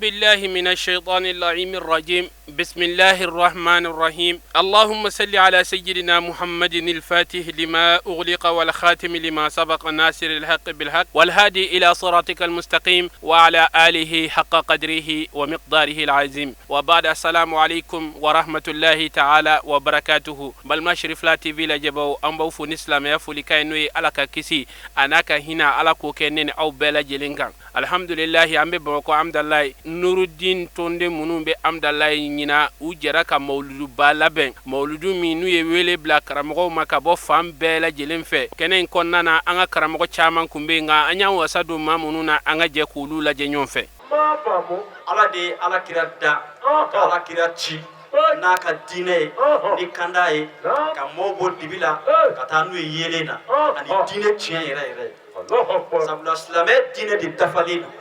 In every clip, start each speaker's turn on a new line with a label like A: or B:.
A: بالله من الشيطان اللعين الرجيم بسم الله الرحمن الرحيم اللهم صل على سيدنا محمد الفاتح لما أغلق والخاتم لما سبق ناصر الحق بالحق والهادي إلى صراطك المستقيم وعلى آله حق قدره ومقداره العظيم وبعد السلام عليكم ورحمة الله تعالى وبركاته balima Cherifla TV lajɛbaw an b'aw fo ni silamɛya folikan ye n'o ye Ala ka kisi a n'a ka hinɛ Ala k'o kɛ ne ni aw bɛɛ lajɛlen kan alihamdulilahi an bɛ bamakɔ amdalayi nurudin tɔnden minnu bɛ amdalayi ɲinan u jɛra ka mawuluduba labɛn mawuludu min n'u ye wele bila karamɔgɔw ma ka bɔ fan bɛɛ lajɛlen fɛ kɛnɛ in kɔnɔna na an ka karamɔgɔ caman kun bɛ yen nka an y'an wasa don maa minnu na an ka jɛ k'olu lajɛ ɲɔgɔn fɛ
B: Ala de ye ala kira da ka ala kira ci n'a ka diinɛ ye ni kanda ye ka mɔɔw bɔ dibi la ka taa n'u ye yeelen na ani diinɛ tiɲɛ yɛrɛ yɛrɛ ye sabula silamɛ diinɛ de dafalen don.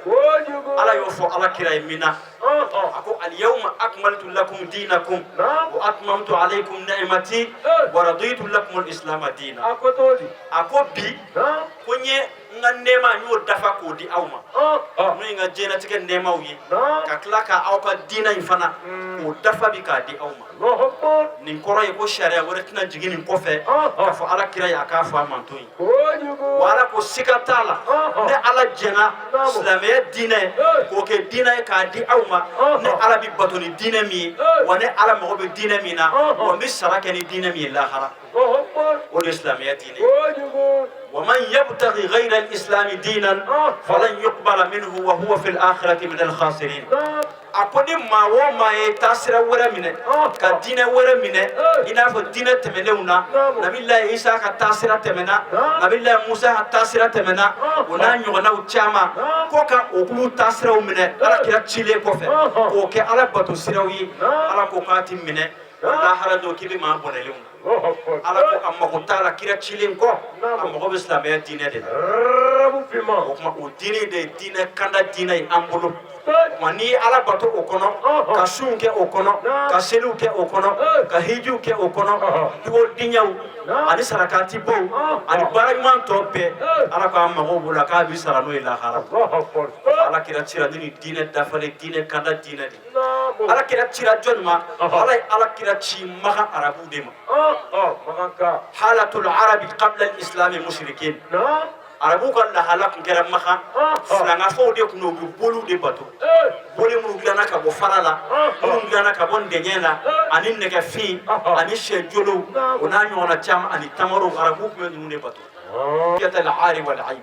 B: Ala y'o fɔ ala kira ye min na, a ko: "Alyawma akmaltu lakum dinakum wa atmamtu alaykum ni'mati wa raditu lakum al-islama dina." A ko bi ko n ye n ka nɛɛma, n y'o dafa k'o di aw ma, n'o ye n ka diɲɛlatigɛ nɛɛmaw ye, ka tila ka aw ka diinɛ in fana k'o dafa bi k'a di aw ma. Nin kɔrɔ ye ko sariya wɛrɛ tɛna jigin nin kɔfɛ k'a fɔ ala kira ye a k'a fɔ a manton ye. Wa ala ko siga t'a la, ne ala jɛnna silamɛya diinɛ k'o kɛ diinɛ ye k'a di aw ma. Ne ala bi bato ni diinɛ min ye, wa ne ala mago bɛ diinɛ min na, wa n bɛ sara kɛ ni diinɛ min ye lahara, o de ye silamɛya diinɛ ye. ومن يبتغي غير الإسلام دينا فلن يقبل منه وهو في الآخرة من الخاسرين. A ko ni maa o maa ye taasira wɛrɛ minɛ ka diinɛ wɛrɛ minɛ, i n'a fɔ diinɛ tɛmɛnenw na, Nabilayi Isa ka taasira tɛmɛna, Nabilayi Musa ka taasira tɛmɛna, o n'a ɲɔgɔnnaw caman, ko ka olu taasiraw minɛ ala kira cilen kɔfɛ k'o kɛ ala bato siraw ye, ala ko k'a ti minɛ lahara don, k'i bɛ maa bɔnɛlenw na. Ala ko a mago t'a la kira cilen kɔ, a mago bɛ silamɛya diinɛ de la. O tuma o diinɛ de ye diinɛ kanda diinɛ ye an bolo. Wa n'i ye ala bato o kɔnɔ, ka sunw kɛ o kɔnɔ, ka seliw kɛ o kɔnɔ, ka hijiw kɛ o kɔnɔ, dugo diɲɛw ani sarakati bɔw ani baara ɲuman tɔ bɛɛ, ala k'a mago b'o la, k'a bi sara n'o ye lahara. Ala kira cira ni nin diinɛ dafalen, diinɛ kanda diinɛ de. Ala kira cira jɔni ma? Ala ye ala kira ci Makan arabuw de ma. حالة العرب قبل الإسلام مشركين. Arabuw ka lahala tun kɛra Makan, filankafow de tun don, u bɛ boliw de bato, boli minnu dilanna ka bɔ fara la, minnu dilanna ka bɔ ndɛɲɛ la, ani nɛgɛfin ani sɛ jolow, o n'a ɲɔgɔnna caman, ani tamarow. Arabuw tun bɛ ninnu de bato. العار والعيب.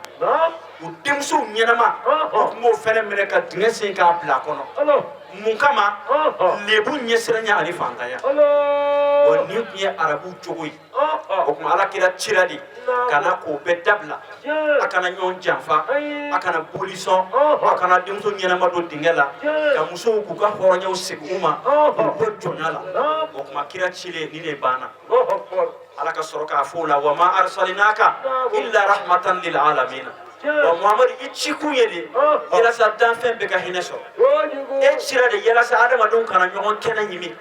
B: U denmusow ɲɛnama, u tun b'o fɛnɛ minɛ ka dingɛ sen k'a bila a kɔnɔ. Mun kama? Lebu ɲɛsiranya ani fantanya. Wa nin tun ye arabuw cogo ye. O tuma ala kira cira de ka na k'o bɛɛ dabila: a kana ɲɔgɔn janfa, a kana boli sɔn, a kana denmuso ɲɛnama don dingɛ la, ka musow k'u ka hɔrɔnyaw segin u ma, k'u bɔ jɔnya la. O tuma kira cilen ni de banna, ala ka sɔrɔ k'a fɔ o la: وما أرسلناك إلا رحمة للعالمين. Wa Muhamadu, i ci kun ye de yalasa danfɛn bɛɛ ka hinɛ sɔrɔ. E cira de yalasa adamadenw kana ɲɔgɔn kɛnɛ ɲimi.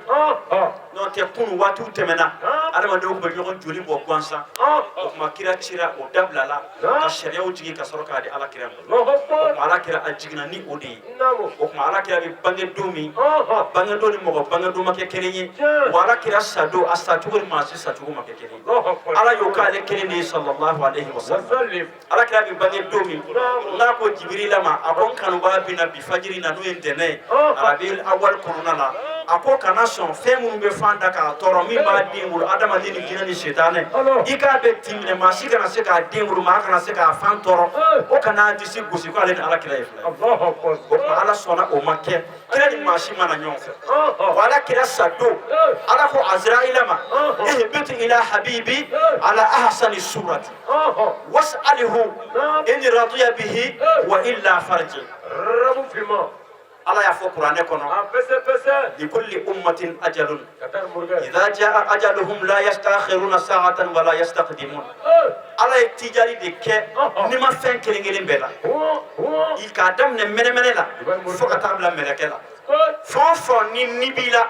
B: N'o tɛ, kunu waatiw tɛmɛna, adamadenw tun bɛ ɲɔgɔn joli bɔ gansan. O tuma kira cira, o dabilala, ka sariyaw jigin ka sɔrɔ k'a di ala kira ma. O tuma ala kira a jiginna ni o de ye. O tuma ala kira bɛ bange don min, a bange don ni mɔgɔ bange don ma kɛ kelen ye. Wa ala kira sa don, a sa cogo ni maa si sa cogo ma kɛ kelen ye. Ala y'o k'ale kelen de ye, صلى الله عليه وسلم. Ala kira bɛ bange don min n'a ko Jibirila ma, a ko n kanubaa bɛ na bi fajiri na, n'o ye ntɛnɛn ye, arabi awali kɔnɔna la, a ko kana sɔn fɛn minnu bɛ fan da k'a tɔɔrɔ, min b'a den wolo, adamaden ni jinɛ ni sitanɛ, i k'a bɛ tin minɛ, maa si kana se k'a den wolo, maa kana se k'a fan tɔɔrɔ, o kana disi gosi ko ale ni ala kira ye fila ye. O tuma ala sɔnna o ma kɛ kira ni maa si ma na ɲɔgɔn fɛ. Wa ala kira sa don, ala ko Azraila ma: اهبط إلى حبيبي على أحسن صورة واسأله إن رضي به وإلا فارجع. Ala y'a fɔ kuranɛ kɔnɔ: لكل أمة أجل إذا جاء أجلهم لا يستأخرون ساعة ولا يستقدمون. Ala ye tijali de kɛ n'i ma fɛn kelen kelen bɛɛ la, i k'a daminɛ mɛnɛmɛnɛ la fo ka taa bila mɛlɛkɛ la. Fɛn o fɛn ni ni b'i la,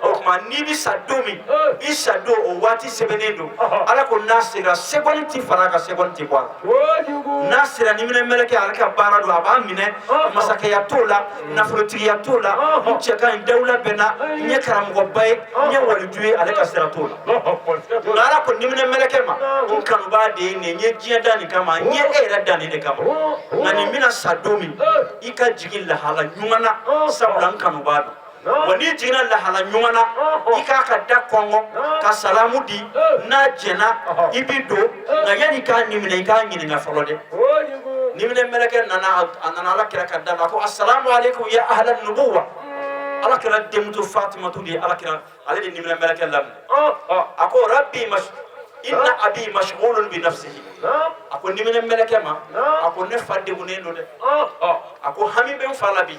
B: o tuma n'i bɛ sa don min, i sa don o waati sɛbɛnnen don. Ala ko n'a sera, seconde ti fara a kan, seconde ti bɔ a la. N'a sera, niminɛ mɛlɛkɛ, ale ka baara don, a b'a minɛ. Masakɛya t'o la, nafolotigiya t'o la, n cɛ ka ɲi, dawula bɛ n na, n ye karamɔgɔba ye, n ye waliju ye, ale ka sira t'o la. Nka Ala ko niminɛ mɛlɛkɛ ma: n kanubaa de ye nin ye, n ye diɲɛ da nin kama, n ye e yɛrɛ da nin de kama, nka nin bɛna sa don min, i ka jigin lahala ɲuman na, sabula n kanubaa don. Wa n'i jiginna lahala ɲuman na, i k'a ka da kɔngɔ ka salamu di. N'a jɛnna, i bi don. Nka yanni k'a ni minɛ, i k'a ɲininka fɔlɔ dɛ. Niminɛ mɛlɛkɛ nana, a nana Ala kira ka da la, ko asalamu aleykum ya ahla nubuwa. Ala kira denmuso Fatimatu de ye Ala kira, ale de niminɛ mɛlɛkɛ laminɛ. A ko rabbi mas inna abi mashghulun bi nafsihi. A ko niminɛ mɛlɛkɛ ma, a ko ne fa degunnen don dɛ. A ko hami bɛ n fa la bi,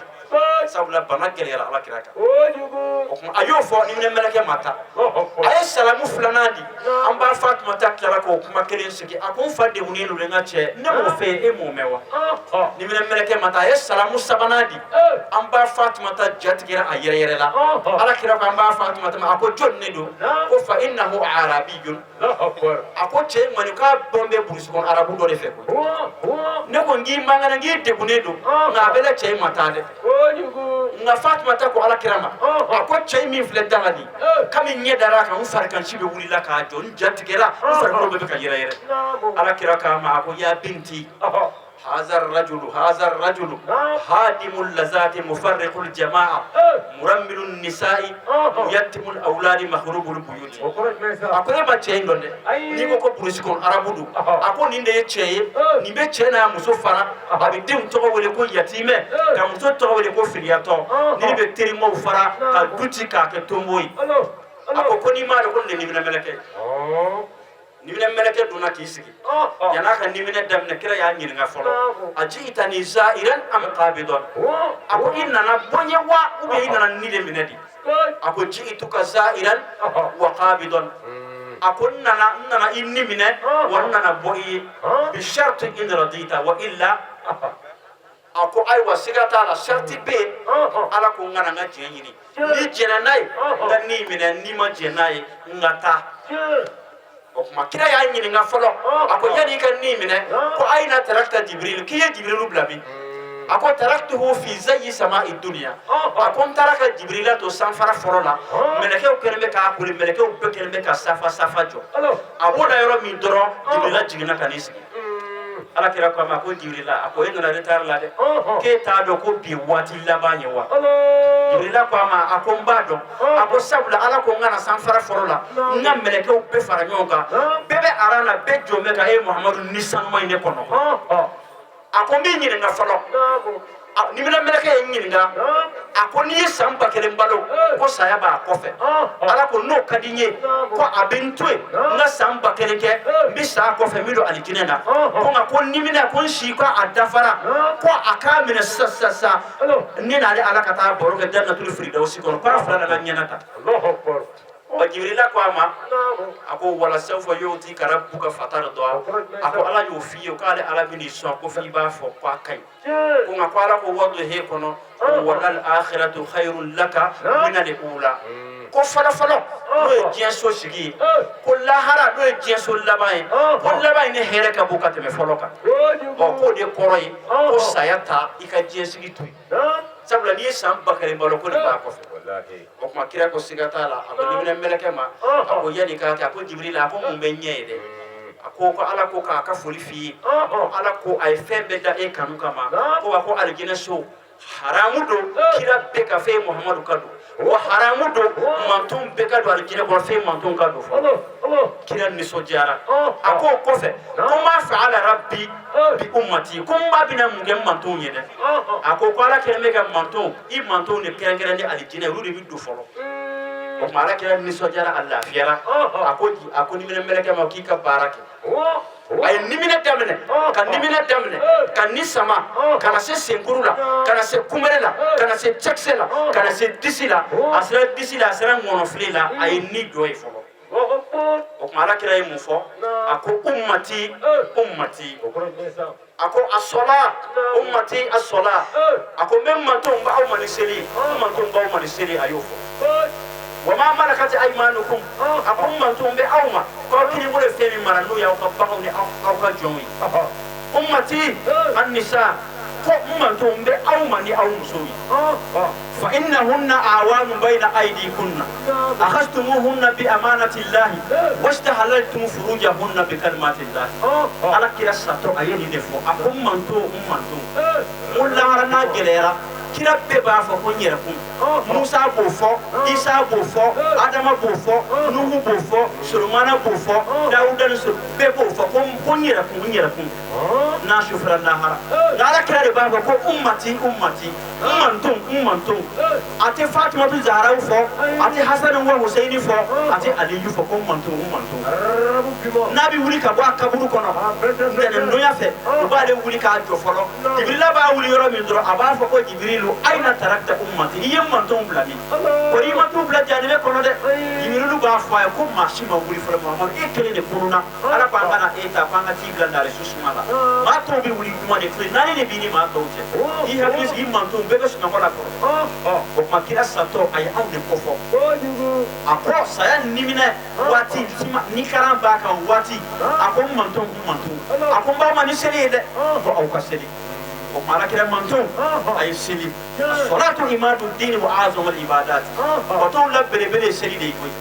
B: sabula bana gɛlɛyara Ala kira kan. O tuma a y'o fɔ, niminɛ mɛlɛkɛ ma taa. A ye salamu filanan di, an b'a Fatumata tilara k'o kuma kelen sigi. A ko n fa degunnen don dɛ, n ka cɛ, ne m'o fɛ e m'o mɛn wa? Niminɛ mɛlɛkɛ ma taa. A ye salamu sabanan di, an b'a Fatumata jatigɛra, a yɛrɛ yɛrɛ la. Ala kira ko an b'a Fatumata ma, a ko jɔn ne don? Ko fa innahu arabiyun. A ko cɛ in kɔni, k'a bɔn bɛ burusi kɔnɔ arabu dɔ de fɛ koyi. Ne ko n k'i man kɛnɛ, n k'i degunnen don, nka a bɛ la cɛ in ma taa dɛ. Nka Fatumata ko Ala kira ma, a ko cɛ in min filɛ da la nin, kami ɲɛ dara a kan, n farikansi bɛ wulila k'a jɔ, n ja tigɛra, n farikolo bɛɛ bɛ ka yɛrɛ yɛrɛ. Ala kira k'a ma, a ko ya binti, هذا الرجل، هذا الرجل هادم اللذات، مفرق الجماعة، مرمل النساء، ميتم الأولاد، مخرب البيوت. A ko e ma cɛ in dɔn dɛ. N'i ko ko burusi kɔnɔ arabu don, a ko nin de ye cɛ ye. Nin bɛ cɛ n'a muso fara, a bɛ denw tɔgɔ wele ko yatimɛ, ka muso tɔgɔ wele ko filiyatɔ. Ni bɛ terimaw fara ka du ci k'a kɛ tonbo ye. A ko ko n'i m'a dɔn ko nin de niminɛ mɛlɛkɛ ye. Niminɛ mɛlɛkɛ donna k'i sigi. Yan'a ka niminɛ daminɛ, kira y'a ɲininka fɔlɔ: a ji'itani zairan am qabidan? A ko i nana bɔ n ye wa, ou bien i nana ni de minɛ di? A ko ji'ituka zairan wa qabidan. A ko n nana, n nana i ni minɛ wa n nana bɔ i ye, bi sharti in radita wa illa. A ko ayiwa, siga t'a la, sharti bɛ yen. Ala ko n kana n ka diɲɛ ɲini, n'i jɛnna n'a ye, n ka ni minɛ, n'i ma jɛn n'a ye, n ka taa. O tuma kira y'a ɲininka fɔlɔ, a ko yanni i ka ni minɛ, ko ayina tarakta Jibril? K'i ye Jibrilu bila min? A ko taraktuhu fi zayi sama'i dunya. A ko n taara ka Jibrila to sanfara fɔlɔ la, mɛlɛkɛw kɛlen bɛ k'a koli, mɛlɛkɛw bɛɛ kɛlen bɛ ka safa safa jɔ. A b'o la yɔrɔ min dɔrɔn, Jibrila jiginna ka n'i sigi. Ala kira ko a ma ko Jibrila, a ko e nana retard la dɛ, k'e t'a dɔn ko bi waati laban ye wa? Jibrila ko a ma, a ko n b'a dɔn. A ko sabula Ala ko n ka na sanfara fɔlɔ la, n ka mɛlɛkɛw bɛɛ fara ɲɔgɔn kan, bɛɛ bɛ aran na, bɛɛ jɔn bɛ ka e Muhamadu ni sanuma in ne kɔnɔ. A ko n b'i ɲininka fɔlɔ. Niminɛ mɛlɛkɛ ye n ɲininka, a ko n'i ye san 1000 balo, ko saya b'a kɔfɛ. Ala ko n'o ka di n ye, ko a bɛ n to yen, n ka san 1000 kɛ, n bɛ sa a kɔfɛ, n bɛ don alijinɛ na. Ko nka ko niminɛ, ko n si ko a dafara, ko a k'a minɛ sisan sisan sisan, ne n'ale Ala ka taa baro kɛ jannatul firidawusi kɔnɔ, k'a fila nana ɲɛna ta. Wa Jibrila ko a ma, a ko wala sawfa yu'tika rabbuka fatarda. A ko Ala y'o f'i ye k'ale Ala bɛ n'i sɔn, ko f'i b'a fɔ ko a ka ɲi. Ko nka ko Ala ko waduhe kɔnɔ ko walal akhiratu khayrun laka minal ula. Ko fɔlɔ fɔlɔ n'o ye diɲɛ so sigi ye, ko lahara n'o ye diɲɛ so laban ye, ko laban in ni hɛrɛ ka bon ka tɛmɛ fɔlɔ kan. Ɔ, k'o de kɔrɔ ye ko saya ta, i ka diɲɛ sigi to yen, sabula n'i ye san 1000 balo, ko nin b'a kɔfɛ. O tuma kira ko siga t'a la. A ko niminɛ mɛlɛkɛ ma, a ko yanni k'a kɛ, a ko Jibrila, a ko mun bɛ ɲɛ ye dɛ? A ko ko Ala ko k'a ka foli f'i ye, ko Ala ko a ye fɛn bɛɛ da e kanu kama, ko wa ko alijinɛ so haramu don kira bɛɛ ka fɛn Muhamadu ka don, wa haramu don mantonw bɛɛ ka don alijinɛ kɔnɔ, fɛn mantonw ka don fɔlɔ. Kira nisɔndiyara. A ko o kɔfɛ ko ma fa'ala rabbi bi ummati? Ko n ba bɛna mun kɛ n mantonw ye dɛ? A ko ko Ala kɛlen bɛ ka mantonw, i mantonw de kɛrɛnkɛrɛn ni alijinɛ, olu de bɛ don fɔlɔ. O tuma Ala kira nisɔndiyara, a lafiyara. A ko niminɛ mɛlɛkɛ ma k'i ka baara kɛ. A ye niminɛ daminɛ, ka niminɛ daminɛ, ka ni sama ka na se senkuru la, ka na se kunbɛrɛ la, ka na se cɛkisɛ la, ka na se disi la. A sera disi la, a sera ŋɔnɔfili la, a ye ni jɔ ye fɔlɔ. O tuma Ala kira ye mun fɔ? A ko ummati, ummati. A ko asɔla, ummati asɔla. A ko n bɛ mantonw b'aw ma ni seli, n mantonw b'aw ma ni seli. A y'o fɔ. Wa ma malakat aymanukum. A ko n mantonw bɛ aw ma k'aw kinibolo ye fɛn min mara, n'o y'aw ka baganw ni aw ka jɔnw ye. Ummati an-nisa. Ko n mantonw bɛ aw ma ni aw musow ye. Fa innahunna awanu bayna aydikunna akhastumuhunna bi amanati llahi wastahalaltum furujahunna bi kalimati llahi. Ala kira satɔ a ye nin de fɔ. A ko n mantonw, n mantonw, n ko lahara n'a gɛlɛyara, kira bɛɛ b'a fɔ ko n yɛrɛ kun. Musa b'o fɔ, Isa b'o fɔ, Adama b'o fɔ, Nuhu b'o fɔ, Solomana b'o fɔ, Dawuda ni bɛɛ b'o fɔ ko n yɛrɛ kun, n yɛrɛ kun. N'a sufɛra lahara, nka Ala kira de b'a fɔ ko ummati, ummati, n mantonw, n mantonw. A tɛ Fatumatu Zaharaw fɔ, a tɛ Hasani wa Huseyini fɔ, a tɛ Aliyu fɔ, ko n mantonw, n mantonw. N'a bɛ wuli ka bɔ a kaburu kɔnɔ ntɛnɛndonya fɛ, u b'ale wuli k'a jɔ fɔlɔ. Jibirila b'a wuli yɔrɔ min dɔrɔn, a b'a fɔ ko Jibirilu, ayina tarakta ummati, i ye n mantonw bila min? Kɔri i ma t'u bila jahanamɛ kɔnɔ dɛ. Jibirilu b'a fɔ a ye ko maa si ma wuli fɔlɔ, Muhamadu, e kelen de kununna. Ala ko an ka na e ta, ko an ka t'i bila narisu suma la. Maa tɔw bɛ wuli juma de, tile naani de b'i ni maa tɔw cɛ. I hakili sigi, i mantonw bɛɛ bɛ sunɔgɔ la kɔrɔ. O tuma kira satɔ a ye anw de kofɔ. A ko saya niminɛ waati ni karan b'a kan waati, a ko n mantonw, n mantonw, a ko n b'aw ma ni seli ye dɛ, ko aw ka seli. O tuma Ala kira mantonw, a ye seli. Salatu imadu dini wa azamul ibadat. Bato la belebele seli de ye koyi.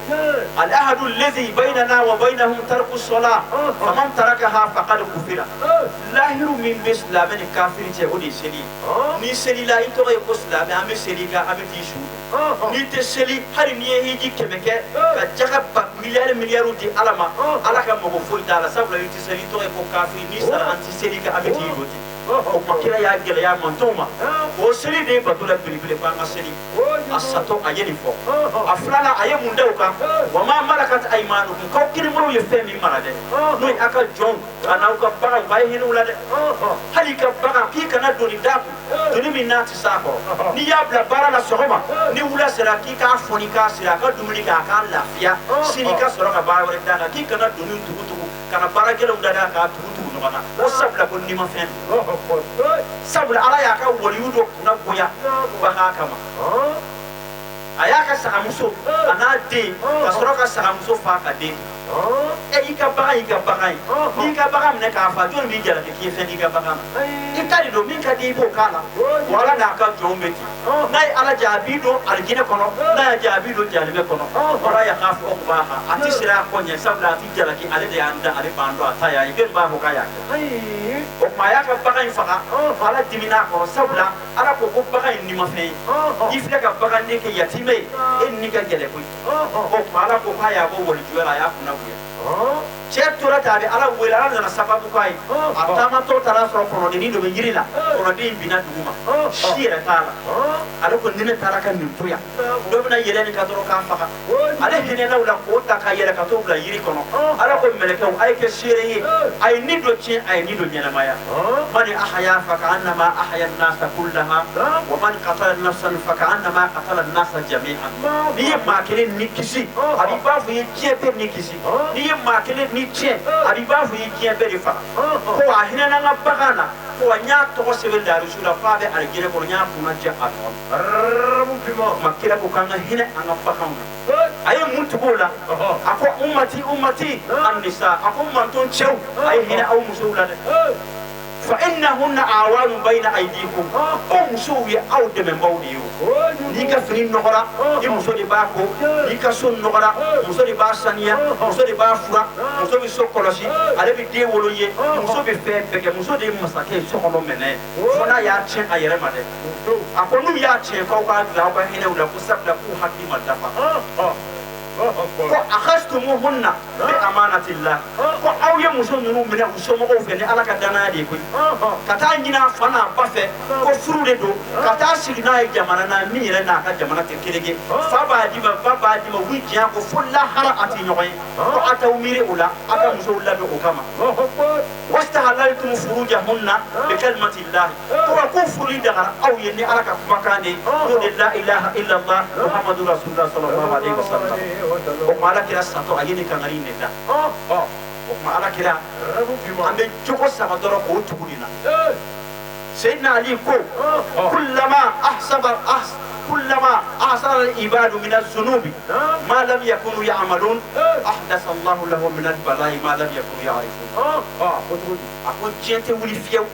B: Al ahadu allazi bainana wa bainahum tarku salah faman tarakaha faqad kufira. Lahiru min bɛ silamɛ ni kafiri cɛ, o de ye seli ye. N'i selila, i tɔgɔ ye ko silamɛ, an bɛ seli kan, an bɛ t'i su. N'i tɛ seli, hali n'i ye hiji 100 kɛ ka jaga ba miliyari miliyariw di Ala ma, Ala ka mago foyi t'a la, sabula i tɛ seli, i tɔgɔ ye ko kafiri. N'i sara, an tɛ seli kan, an bɛ t'i don ten. O tuma kira y'a gɛlɛya mantonw ma, o seli de ye bato la belebele, ko an ka seli. A satɔ a ye nin fɔ. A filanan, a ye mun da o kan? Wa ma malakat aymanukum, k'aw kinibolow ye fɛn min mara dɛ, n'o ye aw ka jɔnw a n'aw ka baganw, k'a ye hinɛ u la dɛ. Hali i ka bagan, k'i kana doni d'a kun, doni min n'a tɛ s'a kɔrɔ. N'i y'a bila baara la sɔgɔma, ni wula sera, k'i k'a fɔni k'a siri, a ka dumuni kɛ, a k'a lafiya, sini ka sɔrɔ ka baara wɛrɛ d'a kan. K'i kana doni tugu tugu, kana baara gɛlɛnw da d'a kan, tugu tugu ɲɔgɔn na, ko sabula ko nimafɛn don. Sabula Ala y'a ka waliyu dɔ kunna goya bagan kama. A y'a ka sagamuso a n'a den, ka sɔrɔ ka sagamuso fa ka den. E i ka bagan y'i ka bagan ye, n'i ka bagan minɛ k'a fa, jɔnni b'i jalaki k'i ye fɛn k'i ka bagan na? I ta de don, min ka di i b'o k'a la. Wa Ala n'a ka jɔnw bɛ ten. N'a ye Ala diya, a b'i don alijinɛ kɔnɔ, n'a y'a diya, a b'i don jahanamɛ kɔnɔ. Wala yakhafu uqbaha, a ti siran a kɔ ɲɛ, sabula a ti jalaki, ale de y'an da, ale b'an dɔn, a ta y'a ye. Jɔnni b'a fɔ k'a y'a kɛ? O tuma a y'a ka bagan in faga, Ala dimina a kɔrɔ, sabula Ala ko ko bagan ye nimafɛn ye. I filɛ ka baganden kɛ yatimɛ ye, e ni ka gɛlɛn koyi. O tuma Ala ko k'a y'a bɔ walijuya la, a y'a kunna goya. Cɛ tora ten, a bɛ Ala wele, Ala nana sababu k'a ye. A taamatɔ taara sɔrɔ kɔnɔdennin dɔ bɛ yiri la, kɔnɔden in binna dugu ma, si yɛrɛ t'a la. Ale ko ni ne taara ka nin to yan, dɔ bɛna yɛlɛ nin kan dɔrɔn k'a faga. Ale hinɛna u la k'o ta ka yɛlɛ ka t'o bila yiri kɔnɔ. Ala ko mɛlɛkɛw, a ye kɛ seere ye, a ye ni dɔ tiɲɛ, a ye ni dɔ ɲɛnamaya. Man ahya fa ka'annama ahya an-nasa kullaha wa man qatala nafsan fa ka'annama qatala an-nasa jami'an. N'i ye maa kelen ni kisi, a b'i b'a fɔ i ye diɲɛ bɛɛ ni kisi. N'i ye maa kelen ni tiɲɛ, a b'i b'a fɔ i ye diɲɛ bɛɛ de faga. Ko a hinɛna n ka bagan na, ko wa n y'a tɔgɔ sɛbɛn larisu la f'a bɛ alijinɛ kɔnɔ, n y'a kunna diya a nɔ na. Ma kira ko k'an ka hinɛ an ka baganw na. A ye mun tugu o la? A ko ummati, ummati an-nisa. A ko manton cɛw, a ye hinɛ aw musow la dɛ. Fa innahunna awanu bayna aydikum. Ko musow ye aw dɛmɛbaw de ye. O n'i ka fini nɔgɔra, i muso de b'a ko. N'i ka so nɔgɔra, muso de b'a saniya, muso de b'a fura, muso bɛ so kɔlɔsi, ale bɛ den wolo ye, muso bɛ fɛn bɛɛ kɛ. Muso de ye masakɛ ye so kɔnɔ mɛnɛ, fo n'a y'a tiɲɛ a yɛrɛ ma dɛ. A ko n'u y'a tiɲɛ, k'aw k'a dilan, aw ka hinɛ u la, ko sabula k'u hakili ma dafa. Ko akhastumuhunna bi amanatillah, ko aw ye muso ninnu minɛ u somɔgɔw fɛ ni Ala ka danaya de ye koyi, ka taa ɲini a fa n'a ba fɛ ko furu de don, ka taa sigi n'a ye jamana na min yɛrɛ n'a ka jamana tɛ kelen ye. Fa b'a di ma, ba b'a di ma, u bɛ diɲɛ ko fo lahara a tɛ ɲɔgɔn ye. Ko a t'aw miiri o la, a ka musow labɛn o kama. Wastahalaltum furujahunna bi kalimatillah. Ko wa ko furuli dagara aw ye ni Ala ka kumakan de ye, n'o de la ilaha illallah muhammadu rasulullah sallallahu alaihi wasallam. O tuma Ala kira satɔ a ye nin kangari in de da. O tuma Ala kira an bɛ jogo saba dɔrɔn k'o tugu nin na. Seyidina Ali ko kullama ahsaba kullama ahsana al-ibadu min az-zunubi ma lam yakunu ya'malun ahdasa Allahu lahum min al-bala'i ma lam yakunu ya'rifun. A ko diɲɛ tɛ wuli fiyewu,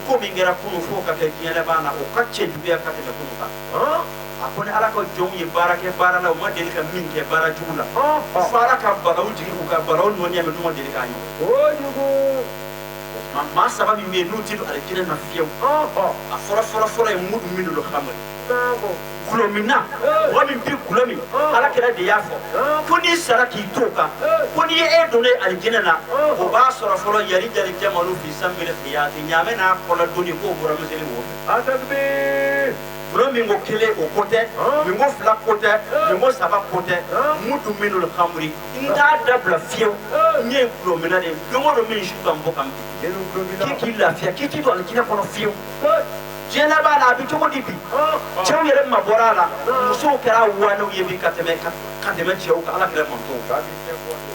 B: ko min kɛra kunun fo ka kɛ diɲɛ laban na, o ka cɛjuguya ka tɛmɛ kunun kan. A ko ni Ala ka jɔnw ye baara kɛ baara la, u ma deli ka min kɛ baara jugu la, fo Ala ka balawu jigin u ka balawu nɔniya min n'u ma deli k'a ɲɔgɔn. Maa saba min bɛ yen n'u tɛ don alijinɛ na fiyewu, a fɔlɔ fɔlɔ fɔlɔ ye mudminul khamri, gulɔminna, mɔgɔ min bɛ gulɔ min. Ala kira de y'a fɔ ko n'i sara k'i to o kan, ko n'i ye e donnen alijinɛ na, o b'a sɔrɔ fɔlɔ yali jali jamalu fi sammil khiyati, ɲaamɛ n'a kɔla doni k'o bɔra miseli wo fɛ. Gulɔ min ko kelen o ko tɛ, min ko fila ko tɛ, min ko saba ko tɛ, mudminul khamri, n t'a dabila fiyewu, n ye gulɔminna de ye, don o don min su ka n bɔ ka n bin, k'i k'i lafiya, k'i t'i don alijinɛ kɔnɔ fiyewu. Diɲɛ laban la a bɛ cogo di bi? Cɛw yɛrɛ mabɔra a la, musow kɛra wanew ye bi ka tɛmɛ cɛw kan. Ala kɛra mantɔnw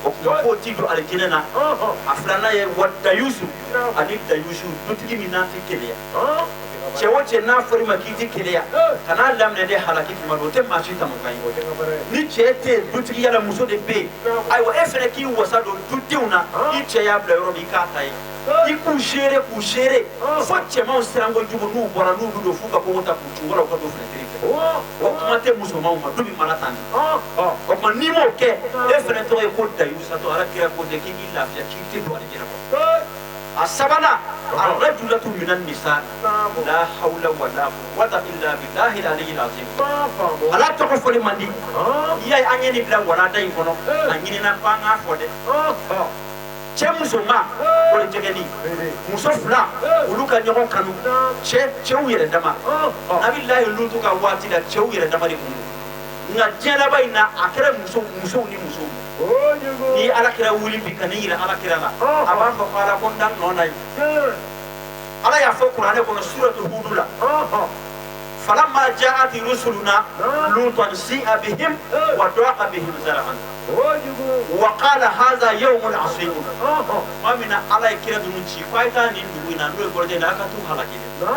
B: o tuma k'o t'i don alijinɛ na. A filanan ye wa dayusu, ani dayusu dutigi min n'a tɛ keleya. Cɛ o cɛ n'a fɔra i ma k'i tɛ keleya, kan'a daminɛ de halaki tuma dɔ, o tɛ maa si tamukan ye. Ni cɛ tɛ yen dutigiya la, muso de bɛ yen. Ayiwa e fana k'i wasa don dudenw na, i cɛ y'a bila yɔrɔ min i k'a ta yen, i k'u seere k'u seere fo cɛmanw siran kojugu, n'u bɔra n'u bɛ don f'u ka kogo ta k'u cun wala u ka don fenêtre fɛ. O kuma tɛ musomanw ma, du bɛ mara tan de. O tuma n'i m'o kɛ, e fana tɔgɔ ye ko dayusatɔ. Ala kira ko tɛ k'i k'i lafiya, k'i tɛ don alijinɛ kɔnɔ. A sabanan arrajulatu minan nisa la hawla wala quwwata illa billahi al-aliyyil azim. Ala tɔgɔ fɔli man di. N'i y'a ye an ye nin bila walanda in kɔnɔ, a ɲinina ko an k'a fɔ dɛ. Cɛ musoman o ye jɛgɛni, muso fila olu ka ɲɔgɔn kanu, cɛw yɛrɛ dama. Nabilahi Lutu ka waati la, cɛw yɛrɛ dama de kun don, nka diɲɛ laban in na a kɛra musow ni musow. N'i ye Ala kira wuli bi ka n'i yira Ala kira la, a b'a fɔ ko Ala ko n da nɔ na ye. Ala y'a fɔ kuranɛ kɔnɔ suratu Hudu la, falamma ja'at rusuluna lutan si'a bihim wa daqa bihim zar'an wa qala hadha yawmun asib. Tuma min na Ala ye kira ninnu ci ko a ye taa nin dugu in na, n'o ye Kɔrɔjɛ ye, a ka t'u halaki dɛ.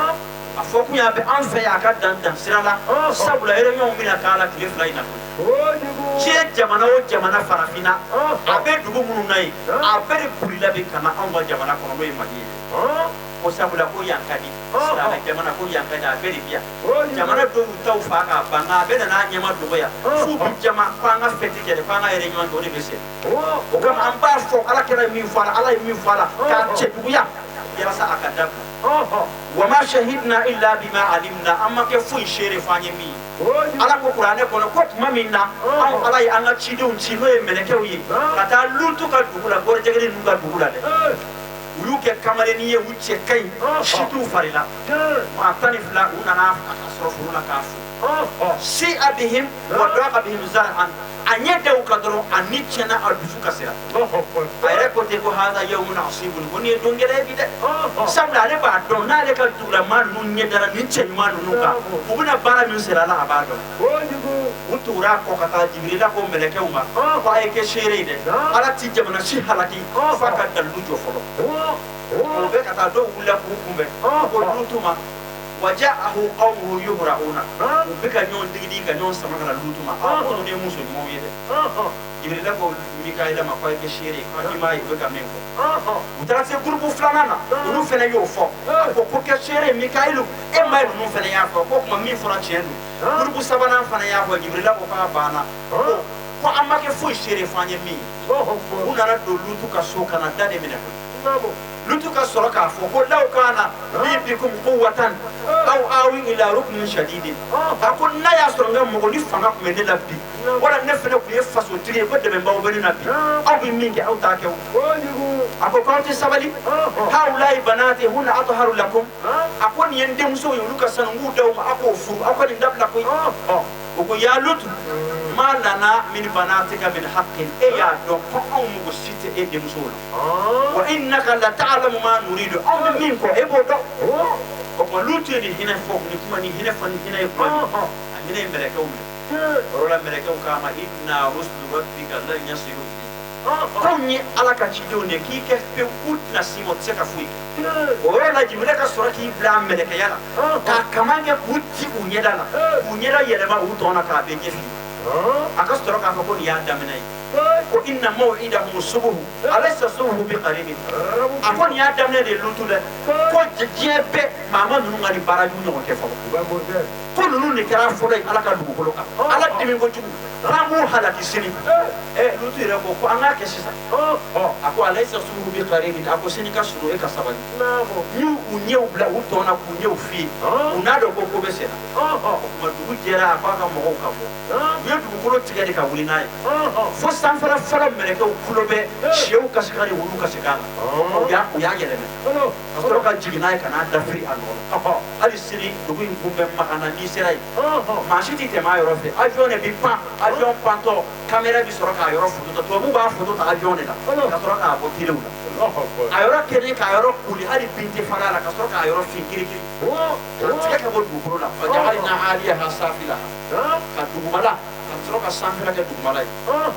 B: A fɔ kun y'a bɛ an fɛ yan a ka dan dan sira la, sabula réunion bɛna k'a la tile 2 in na koyi. Diɲɛ jamana o jamana farafinna, a bɛ dugu minnu na yen, a bɛɛ de bolila bi ka na anw ka jamana kɔnɔ, n'o ye Mali ye. Ko sabula ko yan ka di silamɛ jamana, ko yan ka di, a bɛɛ de bi yan. Jamana dɔw y'u taw fa k'a ban, nka a bɛɛ nana a ɲɛma dogo yan f'u bi jama ko an ka fɛti kɛ dɛ, ko an ka réunion kɛ, o de bɛ se. O kama an b'a fɔ Ala kɛra ye min fɔ a la, Ala ye min fɔ a la k'a cɛjuguya yalasa a ka dabila. Wa ma shahidna illa bima alimna, an ma kɛ foyi seere f'an ye min ye. Ala ko kuranɛ kɔnɔ ko tuma min na anw Ala ye an ka cidenw ci, n'o ye mɛlɛkɛw ye, ka taa Lutu ka dugu la, gɔrɔjɛgɛni ninnu ka dugu la dɛ, u y'u kɛ kamalennin ye, u cɛ ka ɲi, si t'u fari la, maa 12 u nana a sɔrɔ foro la k'a fo. Si'a bihim wa daqa bihim zar'an, a ɲɛ da u kan dɔrɔn a ni tiɲɛna, a dusu kasira. A yɛrɛ ko ten ko hadha yawmun asibun, ko nin ye don gɛlɛn ye bi dɛ. Sabula ale b'a dɔn n'ale ka dugulamaa ninnu ɲɛ dara nin cɛ ɲuman ninnu kan, u bɛna baara min siri a la, a b'a dɔn. U tugura a kɔ ka taa. Jibirila ko mɛlɛkɛw ma ko a ye kɛ seere ye dɛ, Ala ti jamana si halaki f'a ka dalilu jɔ fɔlɔ. O bɛ ka taa, dɔw wulila k'u kunbɛn ko Lutu ma, wa ja'ahu qawmuhu yuhra'una, u bɛ ka ɲɔgɔn digidi ka ɲɔgɔn sama ka na Lutu ma. A ko ninnu ye muso ɲumanw ye dɛ. Jibirila ko Mikaila ma ko a ye kɛ seere ye, i m'a ye u bɛ ka min fɔ. U taara se gurupu filanan na, olu fana y'o fɔ. A ko ko kɛ seere ye Mikayilu, e m'a ye ninnu fana y'a fɔ ko kuma min fɔra tiɲɛ don. Gurupu sabanan fana y'a fɔ. Jibirila ko k'a banna, ko an ma kɛ foyi seere f'an ye min ye. U nana don Lutu ka so ka na da de minɛ koyi. Lutu ka sɔrɔ k'a fɔ ko law kana li bikum quwwatan aw awi ila ruknin shadidin. A ko n'a y'a sɔrɔ n ka mɔgɔ ni fanga tun bɛ ne la bi, wala ne fana tun ye fasotigi ye, ko dɛmɛbaaw bɛ ne na bi, aw bɛ min kɛ aw t'a kɛ o. A ko k'aw tɛ sabali. Haulayi banati hunna atharu lakum, a ko nin ye n denmusow ye, olu ka sanu, n k'u d'aw ma, aw k'o furu, aw ka nin dabila koyi. O ko ya Lutu ma lana min banatika min haqqin, e y'a dɔn ko anw mago si tɛ e denmusow la. Wa innaka la ta'lamu ma nuridu, anw bɛ min kɔ e b'o dɔn. O tuma Lutu ye nin hinɛ fɔ, nin kuma, nin hinɛ fɔ, ni hinɛ ye kuma min, a hinɛ ye mɛlɛkɛw minɛ. O yɔrɔ la mɛlɛkɛw k'a ma: inna rusulu rabbika lan yasilu ilayka. K'anw ye Ala ka cidenw de ye, k'i kɛ pewu, k'u tɛna s'i ma, u tɛ se ka foyi kɛ. O yɔrɔ la Jibirila ka sɔrɔ k'i bila a mɛlɛkɛya la k'a kaman kɛ k'u ci u ɲɛda la, k'u ɲɛda yɛlɛma u tɔn na k'a bɛɛ ɲɛf'i ye. A ka sɔrɔ k'a fɔ ko nin y'a daminɛ ye, ko inna maw'idahum subuhu alaysa subuhu bi qaribin. A ko nin y'a daminɛ de ye Lutu dɛ, ko diɲɛ bɛɛ maa ma ninnu ka nin baara jugu ɲɔgɔn kɛ fɔlɔ, ko ninnu de kɛra fɔlɔ ye Ala ka dugukolo kan. Ala dimi kojugu, k'an b'u halaki sini. Ɛ, Lutu yɛrɛ ko ko an k'a kɛ sisan. A ko alaysa subuhu bi qaribin. A ko sini ka surun, e ka sabali. N y'u u ɲɛw bila u tɔn na k'u ɲɛw fiye, u n'a dɔn ko ko bɛ sen na. O tuma dugu jɛra, a ko a ka mɔgɔw ka bɔ. U ye dugukolo tigɛ de ka wuli n'a ye fo sanfɛla fɔlɔ. Mɛlɛkɛw kulo bɛ sɛw kasikan ni wulu kasikan na. U y'a yɛlɛmɛ ka sɔrɔ ka jigin n'a ye ka n'a dafiri a nɔ la. Hali sini dugu in kun bɛ Makan na. N'i sera yen, maa si tɛ tɛmɛ a yɔrɔ fɛ. Avion de bɛ pan, avion pantɔ caméra bɛ sɔrɔ k'a yɔrɔ photo ta. Tubabuw b'a photo ta avion de la ka sɔrɔ k'a bɔ telew la. A yɔrɔ kɛlen k'a yɔrɔ koli, hali bin tɛ fara a la, ka sɔrɔ k'a yɔrɔ fin kirikiri ka tigɛ ka bɔ dugukolo la. Faja'alna 'aliyaha safilaha, ka dugumala ka sɔrɔ ka sanfɛla kɛ dugumala ye.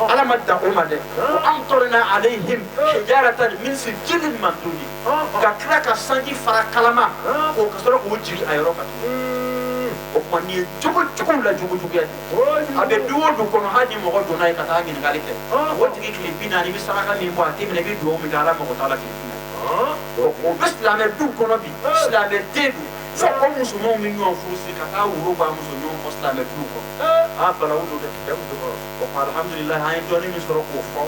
B: Ala ma dan o ma dɛ, wa amtarna alayhim hijaratan min sijilin mandudi, ka tila ka sanji fara kalama k'o ka sɔrɔ k'o jigin a yɔrɔ kan tuguni. O tuma nin ye jogo juguw la jogo juguya de. A bɛ du o du kɔnɔ, hali ni mɔgɔ donna yen ka taa ɲininkali kɛ, o tigi tile 40, i bɛ saraka min bɔ, a tɛ minɛ. I bɛ dugawu min kɛ, Ala mago t'a la tile 40. O bɛ silamɛ du kɔnɔ bi, silamɛ den don fo o musomanw bɛ ɲɔgɔn furu siri ka taa woro bɔ a muso ɲɔgɔn kɔ silamɛ du kɔnɔ. Aa, balawu don dɛ. O tuma alhamdulilayi, an ye dɔɔni min sɔrɔ k'o fɔ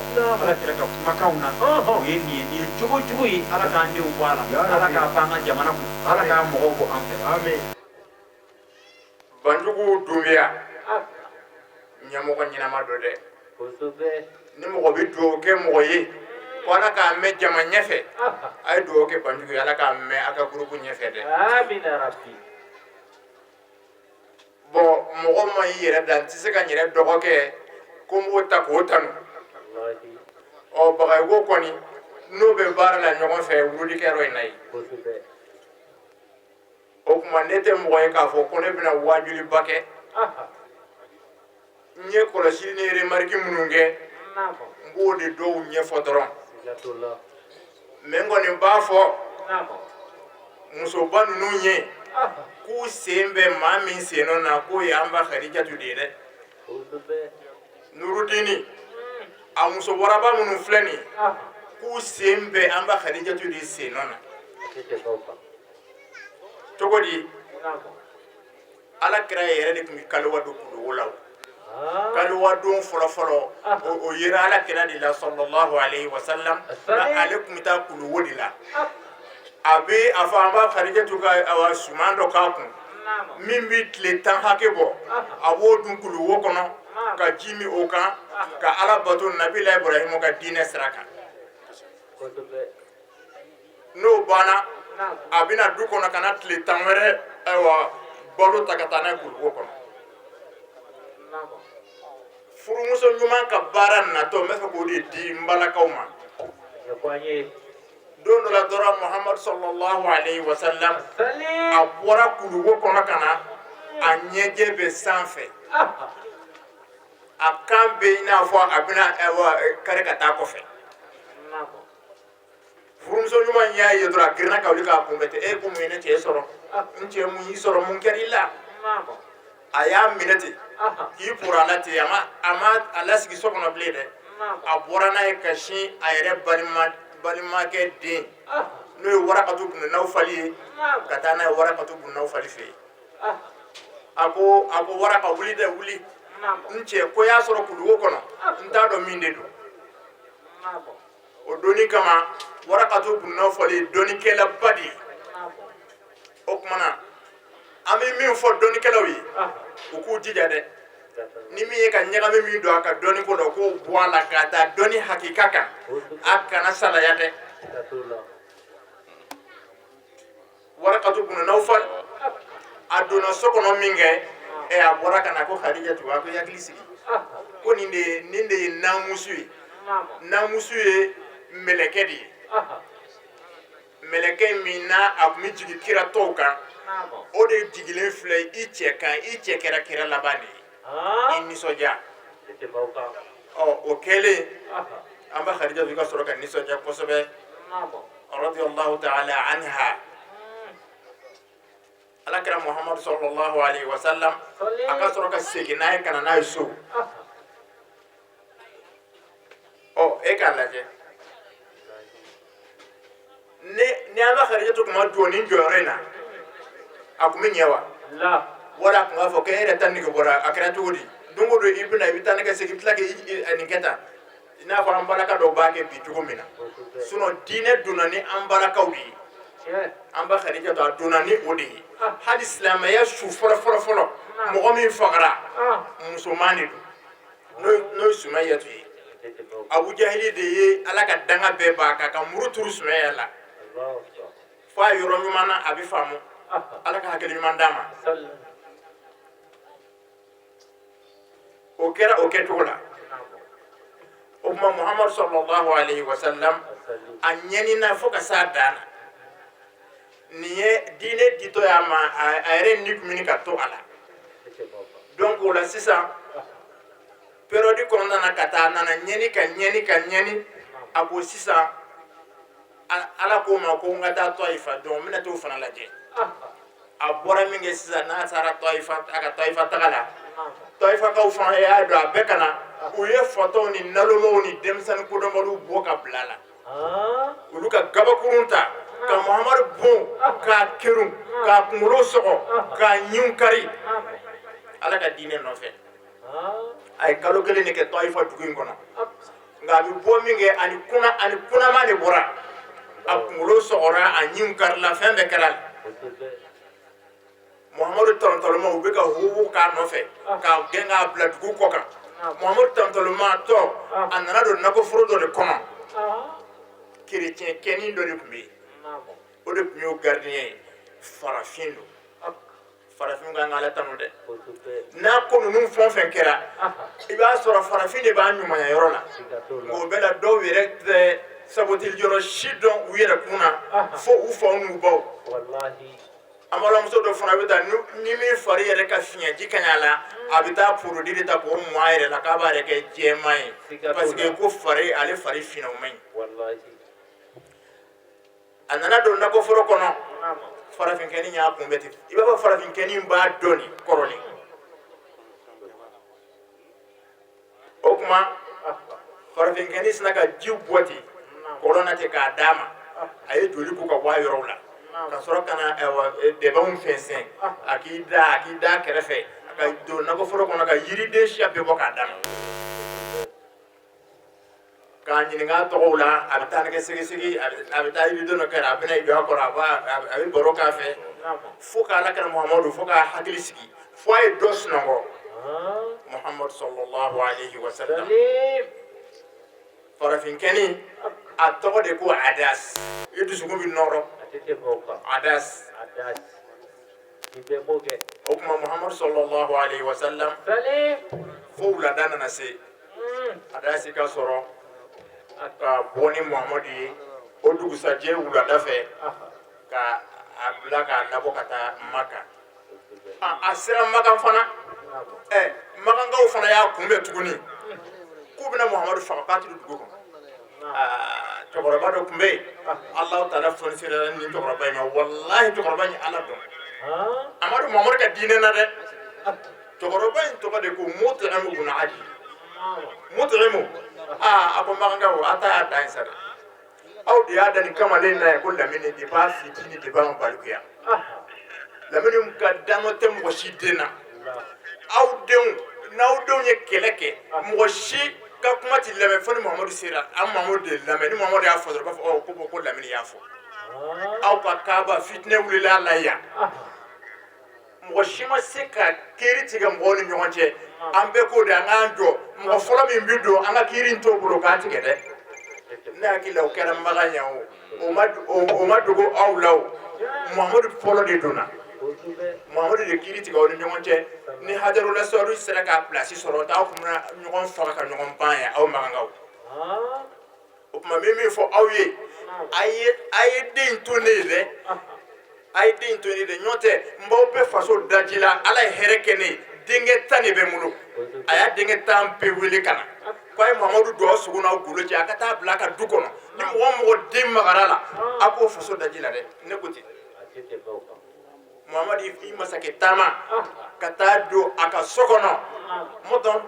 B: Ala kɛra ka kumakanw na, o ye nin ye. Nin ye jogo jugu ye. Ala k'an denw bɔ a la, Ala k'a ban an ka jamana kun, Ala k'a mɔgɔw bɔ an fɛ.
C: Banjugu Dunbiya, ɲɛmɔgɔ ɲɛnama don dɛ. Ni mɔgɔ bɛ dugawu kɛ mɔgɔ ye ko Ala k'a mɛn jama ɲɛfɛ, a ye dugawu kɛ Banjugu ye, Ala k'a mɛn a ka groupe ɲɛfɛ dɛ. Bɔn, mɔgɔ ma y'i yɛrɛ da, n tɛ se ka n yɛrɛ dɔgɔkɛ ko n b'o ta k'o tanu. Ɔ, Bagayogo kɔni n'o bɛ baara la ɲɔgɔn fɛ wululikɛyɔrɔ in na yen. O tuma ne tɛ mɔgɔ ye k'a fɔ ko ne bɛna wajuliba kɛ. N ye kɔlɔsili ni remarque minnu kɛ, n b'o de dɔw ɲɛfɔ dɔrɔn. Mais n kɔni b'a fɔ musoba ninnu ye k'u sen bɛ maa min sen nɔ na, k'o ye an ba Khadijatu de ye dɛ. Nurudini, a muso waraba minnu filɛ nin ye, k'u sen bɛ an ba Khadijatu de sen nɔ na. Cogo di? Ala kira yɛrɛ de tun bɛ kaliwa don kuluwo la. O kaliwa don fɔlɔfɔlɔ, o yera Ala kira de la, sallallahu alayhi wa sallam. Nka ale tun bɛ taa kuluwo de la. A bɛ a fɔ an b'a Khadijatu ka awa suman dɔ k'a kun min bɛ tile 10 hakɛ bɔ, a b'o dun kuluwo kɔnɔ ka ji min o kan ka Ala bato Nabila Ibrahim ka diinɛ sira kan. N'o banna, a bɛna du kɔnɔ ka na tile 10 wɛrɛ, ayiwa, balo ta ka taa n'a ye kuluwo kɔnɔ. Furumuso ɲuman ka baara natɔ, n bɛ fɛ k'o de di n balakaw ma. Don dɔ la dɔrɔn, Muhamadu sallallahu alayhi wa sallam, a bɔra kuluwo kɔnɔ ka na, a ɲɛjɛ bɛ sanfɛ, a kan bɛ i n'a fɔ a bɛna, ayiwa, kari ka taa kɔfɛ. Furumuso ɲuman y'a ye dɔrɔn, a girinna ka wuli k'a kunbɛn ten. E ko mun ye ne cɛ sɔrɔ? N cɛ, mun y'i sɔrɔ? Mun kɛra i la? A y'a minɛ ten k'i poro a la ten. A ma a lasigi so kɔnɔ bilen dɛ. A bɔra n'a ye ka sin a yɛrɛ balima balimakɛ den, n'o ye Warakatu bunu Nawfali ye, ka taa n'a ye Warakatu bunu Nawfali fɛ yen. A ko: Waraka, wuli dɛ, wuli n cɛ, ko y'a sɔrɔ kuluwo kɔnɔ, n t'a dɔn min de don. O donni kama, Warakatu bunu Nawfali ye dɔnnikɛlaba de ye. O tuma na an bɛ min fɔ dɔnnikɛlaw ye, u k'u jija dɛ, ni min ye ka ɲagami min don a ka dɔnniko la, u k'o bɔ a la ka taa dɔnni hakika kan, a kana salaya dɛ. Warakatu bunu Nawfal, a donna so kɔnɔ min kɛ, ɛ, a bɔra ka na ko: Khadijatu, a ko i hakili sigi, ko nin de ye namusu ye. Namusu ye mɛlɛkɛ de ye, mɛlɛkɛ min n'a a tun bɛ jigin kira tɔw kan. O de jigilen filɛ i cɛ kan, i cɛ kɛra kira laban de ye, i nisɔndiya. Ɔ, o kɛlen, an ba Khadija ka sɔrɔ ka nisɔndiya kosɛbɛ, radiyallahu ta'ala anha. Ala kira Muhammadu sallallahu alaihi wasallam, a ka sɔrɔ ka segin n'a ye ka na n'a ye so. Ɔ, e k'a lajɛ, ni an ba Khadija tun ma jɔ nin jɔyɔrɔ in na, a tun bɛ ɲɛ wa? Wala a tun b'a fɔ k'e yɛrɛ ta nege bɔra, a kɛra cogo di? Don o don i bɛna, i bɛ taa ne ka segin, i bɛ tila k'i nin kɛ tan, i n'a fɔ an balaka dɔw b'a kɛ bi cogo min na. Sinon diinɛ donna ni an balakaw de ye. An ba Khadija to, a donna ni o de ye. Hali silamɛya su fɔlɔ fɔlɔ fɔlɔ, mɔgɔ min fagara, musoman de don, n'o ye Sumayatu ye. Abu Jahili de ye Ala ka danga bɛɛ b'a kan ka muru turu Sumaya la fo a yɔrɔ ɲuman na. A bɛ faamu, Ala ka hakili ɲuman d'a ma. O kɛra o kɛcogo la. O tuma, Muhamadu sallallahu alaihi wasallam, a ɲɛnina fo ka s'a dan na. Nin ye diinɛ ditɔ y'a ma, a yɛrɛ ni kun ka to a la. Donc o la sisan, période kɔnɔna na, ka taa, a nana ɲɛni ka ɲɛni ka ɲɛni. A ko sisan, Ala ko ma ko n ka taa Tɔyifa, donc n bɛna t'o fana lajɛ. A bɔra min kɛ sisan, n'a taara Tɔyifa, a ka Tɔyifa taga la, Tɔyifakaw fana y'a dɔn, a bɛɛ ka na. U ye fatɔw ni nalomaw ni denmisɛnnin kodɔnbaliw bɔ ka bila a la. Olu ka gabakurun ta ka Muhamadu bon k'a kerun, k'a kunkolo sɔgɔ, k'a ɲinw kari, Ala ka diinɛ nɔfɛ. A ye kalo 1 de kɛ Tɔyifa dugu in kɔnɔ. Nka a bɛ bɔ min kɛ, ani kuna ani kunama de bɔra. A kunkolo sɔgɔra, a ɲinw karila, fɛn bɛɛ kɛra. Muhamadu tɔntɔloma, u bɛ ka hubu k'a nɔfɛ k'a gɛn k'a bila dugu kɔ kan. Muhamadu tɔntɔloma tɔ, a nana don nakɔforo dɔ de kɔnɔ. Kerecɛn kɛnin dɔ de tun bɛ yen, o de tun y'o gardien ye. Farafin don. Farafin kan ka Ala tanu dɛ. N'a ko ninnu fɛn o fɛn kɛra, i b'a sɔrɔ farafin de b'a ɲumanya yɔrɔ la. Nka o bɛɛ la, dɔw yɛrɛ tɛ sabotili yɔrɔ si dɔn u yɛrɛ kun na fo u faw n'u baw. An balimamuso dɔ fana bɛ taa, ni min fari yɛrɛ ka fiɲɛji ka ɲa a la, a bɛ taa produit de ta k'o mɔ a yɛrɛ la, k'a b'a yɛrɛ kɛ jɛman ye, parce que ko fari, ale fari finna, o man ɲi. A nana don nakɔforo kɔnɔ, farafinkɛnin y'a kunbɛn ten. I b'a fɔ farafinkɛnin b'a dɔn nin kɔrɔlen. O tuma, farafinkɛnin sina ka ji bɔ ten kɔlɔn na ten k'a d'a ma. A ye joli ko ka bɔ a yɔrɔw la, ka sɔrɔ ka na dɛbɛnw fɛnsɛn. A k'i da kɛrɛfɛ, a ka don nakɔforo kɔnɔ ka yiriden siya bɛɛ bɔ k'a d'a ma, k'a ɲininka tɔgɔw la. A bɛ taa nɛgɛ segesegi, a bɛ taa yiriden dɔ kɛrɛ, a bɛna i jɔ a kɔrɔ, a bɛ baro k'a fɛ, fo k'Ala kɛra Muhamadu, fo k'a hakili sigi, fo a ye dɔ sunɔgɔ. Muhamadu sallallahu alaihi wa sallam, farafinkɛnin, a tɔgɔ de ko Adas. I dusukun bɛ nɔrɔ, Adas. O tuma, Muhamadu sallallahu alaihi wa sallam, fo wulada nana se, Adasi ka sɔrɔ ka bɔ ni Muhamadu ye o dugusajɛ wulada fɛ, ka a bila k'a labɔ ka taa Maka. A sera Makan fana, ɛ, Makankaw fana y'a kunbɛn tuguni k'u bɛna Muhamadu faga, k'a tɛ don dugu kɔnɔ. Cɛkɔrɔba dɔ tun bɛ yen, Alahu taala fɔni sera nin cɛkɔrɔba in ma. Walahi, cɛkɔrɔba in ye Ala dɔn. A ma don Muhamadu ka diinɛ na dɛ. Cɛkɔrɔba in tɔgɔ de ko Mut'imu bun Adi. Mut'imu, aa, a ko Makankaw, a ta y'a dan ye sa dɛ. Aw de y'a da nin kamalen na ye ko Lamini, depuis a fitinin, depuis a ma balikuya, Lamini ka danɔ tɛ mɔgɔ si den na. Aw denw, n'aw denw ye kɛlɛ kɛ, mɔgɔ si ka kuma ti lamɛn fo ni Muhamadu sera. An Muhamadu de lamɛn. Ni Muhamadu y'a fɔ dɔrɔn, u b'a fɔ ɔ ko bon, ko Lamini y'a fɔ. Aw ka Kaaba fitinɛ wulila a la yan, mɔgɔ si ma se ka kiiri tigɛ mɔgɔw ni ɲɔgɔn cɛ. An bɛɛ k'o de, an k'an jɔ, mɔgɔ fɔlɔ min bɛ don, an ka kiiri in t'o bolo k'a tigɛ dɛ. Ne hakili la, o kɛra Makan yan, o ma dogo aw la. O Muhamadu fɔlɔ de donna, Muhamadu de kiiri tigɛ aw ni ɲɔgɔn cɛ. Ni Hajarul Aswad sera k'a place sɔrɔ, t'aw kun bɛna ɲɔgɔn faga ka ɲɔgɔn ban yan, aw Makankaw. O tuma, n bɛ min fɔ aw ye, a ye den in to ne ye dɛ. A ye den in to yen de, ɲɔ tɛ n b'aw bɛɛ faso daji la. Ala ye hɛrɛ kɛ ne ye, denkɛ 10 de bɛ n bolo. A y'a denkɛ 10 bɛɛ wele ka na ko a ye Muhamadu don aw sogo n'aw golo cɛ, a ka taa bila a ka du kɔnɔ. Ni mɔgɔ o mɔgɔ den magara la, a k'o faso daji la dɛ. Ne ko ten. Muhamadu i masakɛ taama ka taa don a ka so kɔnɔ mɔtɔn,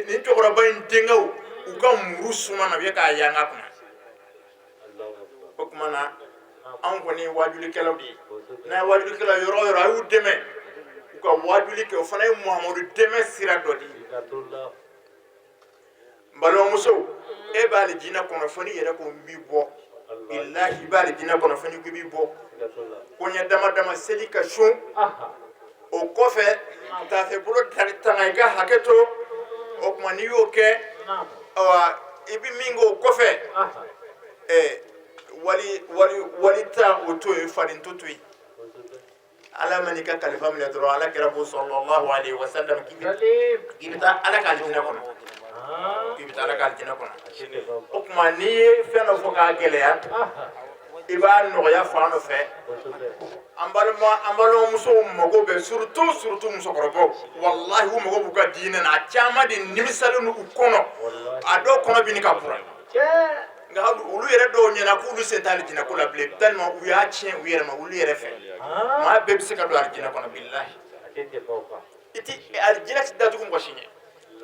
C: nin cɛkɔrɔba in denkɛw u ka muru suma na, u ye k'a yanga kunna. O tuma na, anw kɔni ye wajulikɛlaw de ye. N'a ye wajulikɛlaw yɔrɔ o yɔrɔ, a y'u dɛmɛ u ka wajuli kɛ, o fana ye Muhamadu dɛmɛ sira dɔ de ye. N balimamusow, e b'ale jinɛ kɔnɔ fo n'i yɛrɛ ko n b'i bɔ. Bilahi, i b'ale jinɛ kɔnɔ fo n'i ko i b'i bɔ. Koɲɛ dama dama, seli ka sun, o kɔfɛ taafe bolo tanga, i ka hakɛ to. O tuma n'i y'o kɛ, awa, i bɛ min kɛ o kɔfɛ, ɛ wali wali wali ta, o to yen, faden to to yen. Ala ma n'i ka kalifa minɛ dɔrɔn, Ala kira ko sallallahu alaihi wasallam k'i bɛ taa Ala ka alijinɛ kɔnɔ, k'i bɛ taa Ala ka alijinɛ kɔnɔ. O tuma n'i ye fɛn dɔ fɔ k'a gɛlɛya, i b'a nɔgɔya fan dɔ fɛ. An balima, an balimamusow mago bɛ, surtout surtout musokɔrɔbaw, walahi, u mago b'u ka diinɛ na. A caman de nimisalen don u kɔnɔ, a dɔw kɔnɔ bɛ ɲini ka bura. Nka olu yɛrɛ dɔw ɲɛna k'olu sen tɛ alijinɛ ko la bilen, tellement u y'a tiɲɛ u yɛrɛ ma, olu yɛrɛ fɛ. Maa bɛɛ bɛ se ka don alijinɛ kɔnɔ, bilahi. I ti alijinɛ ti datugu mɔgɔ si ɲɛ.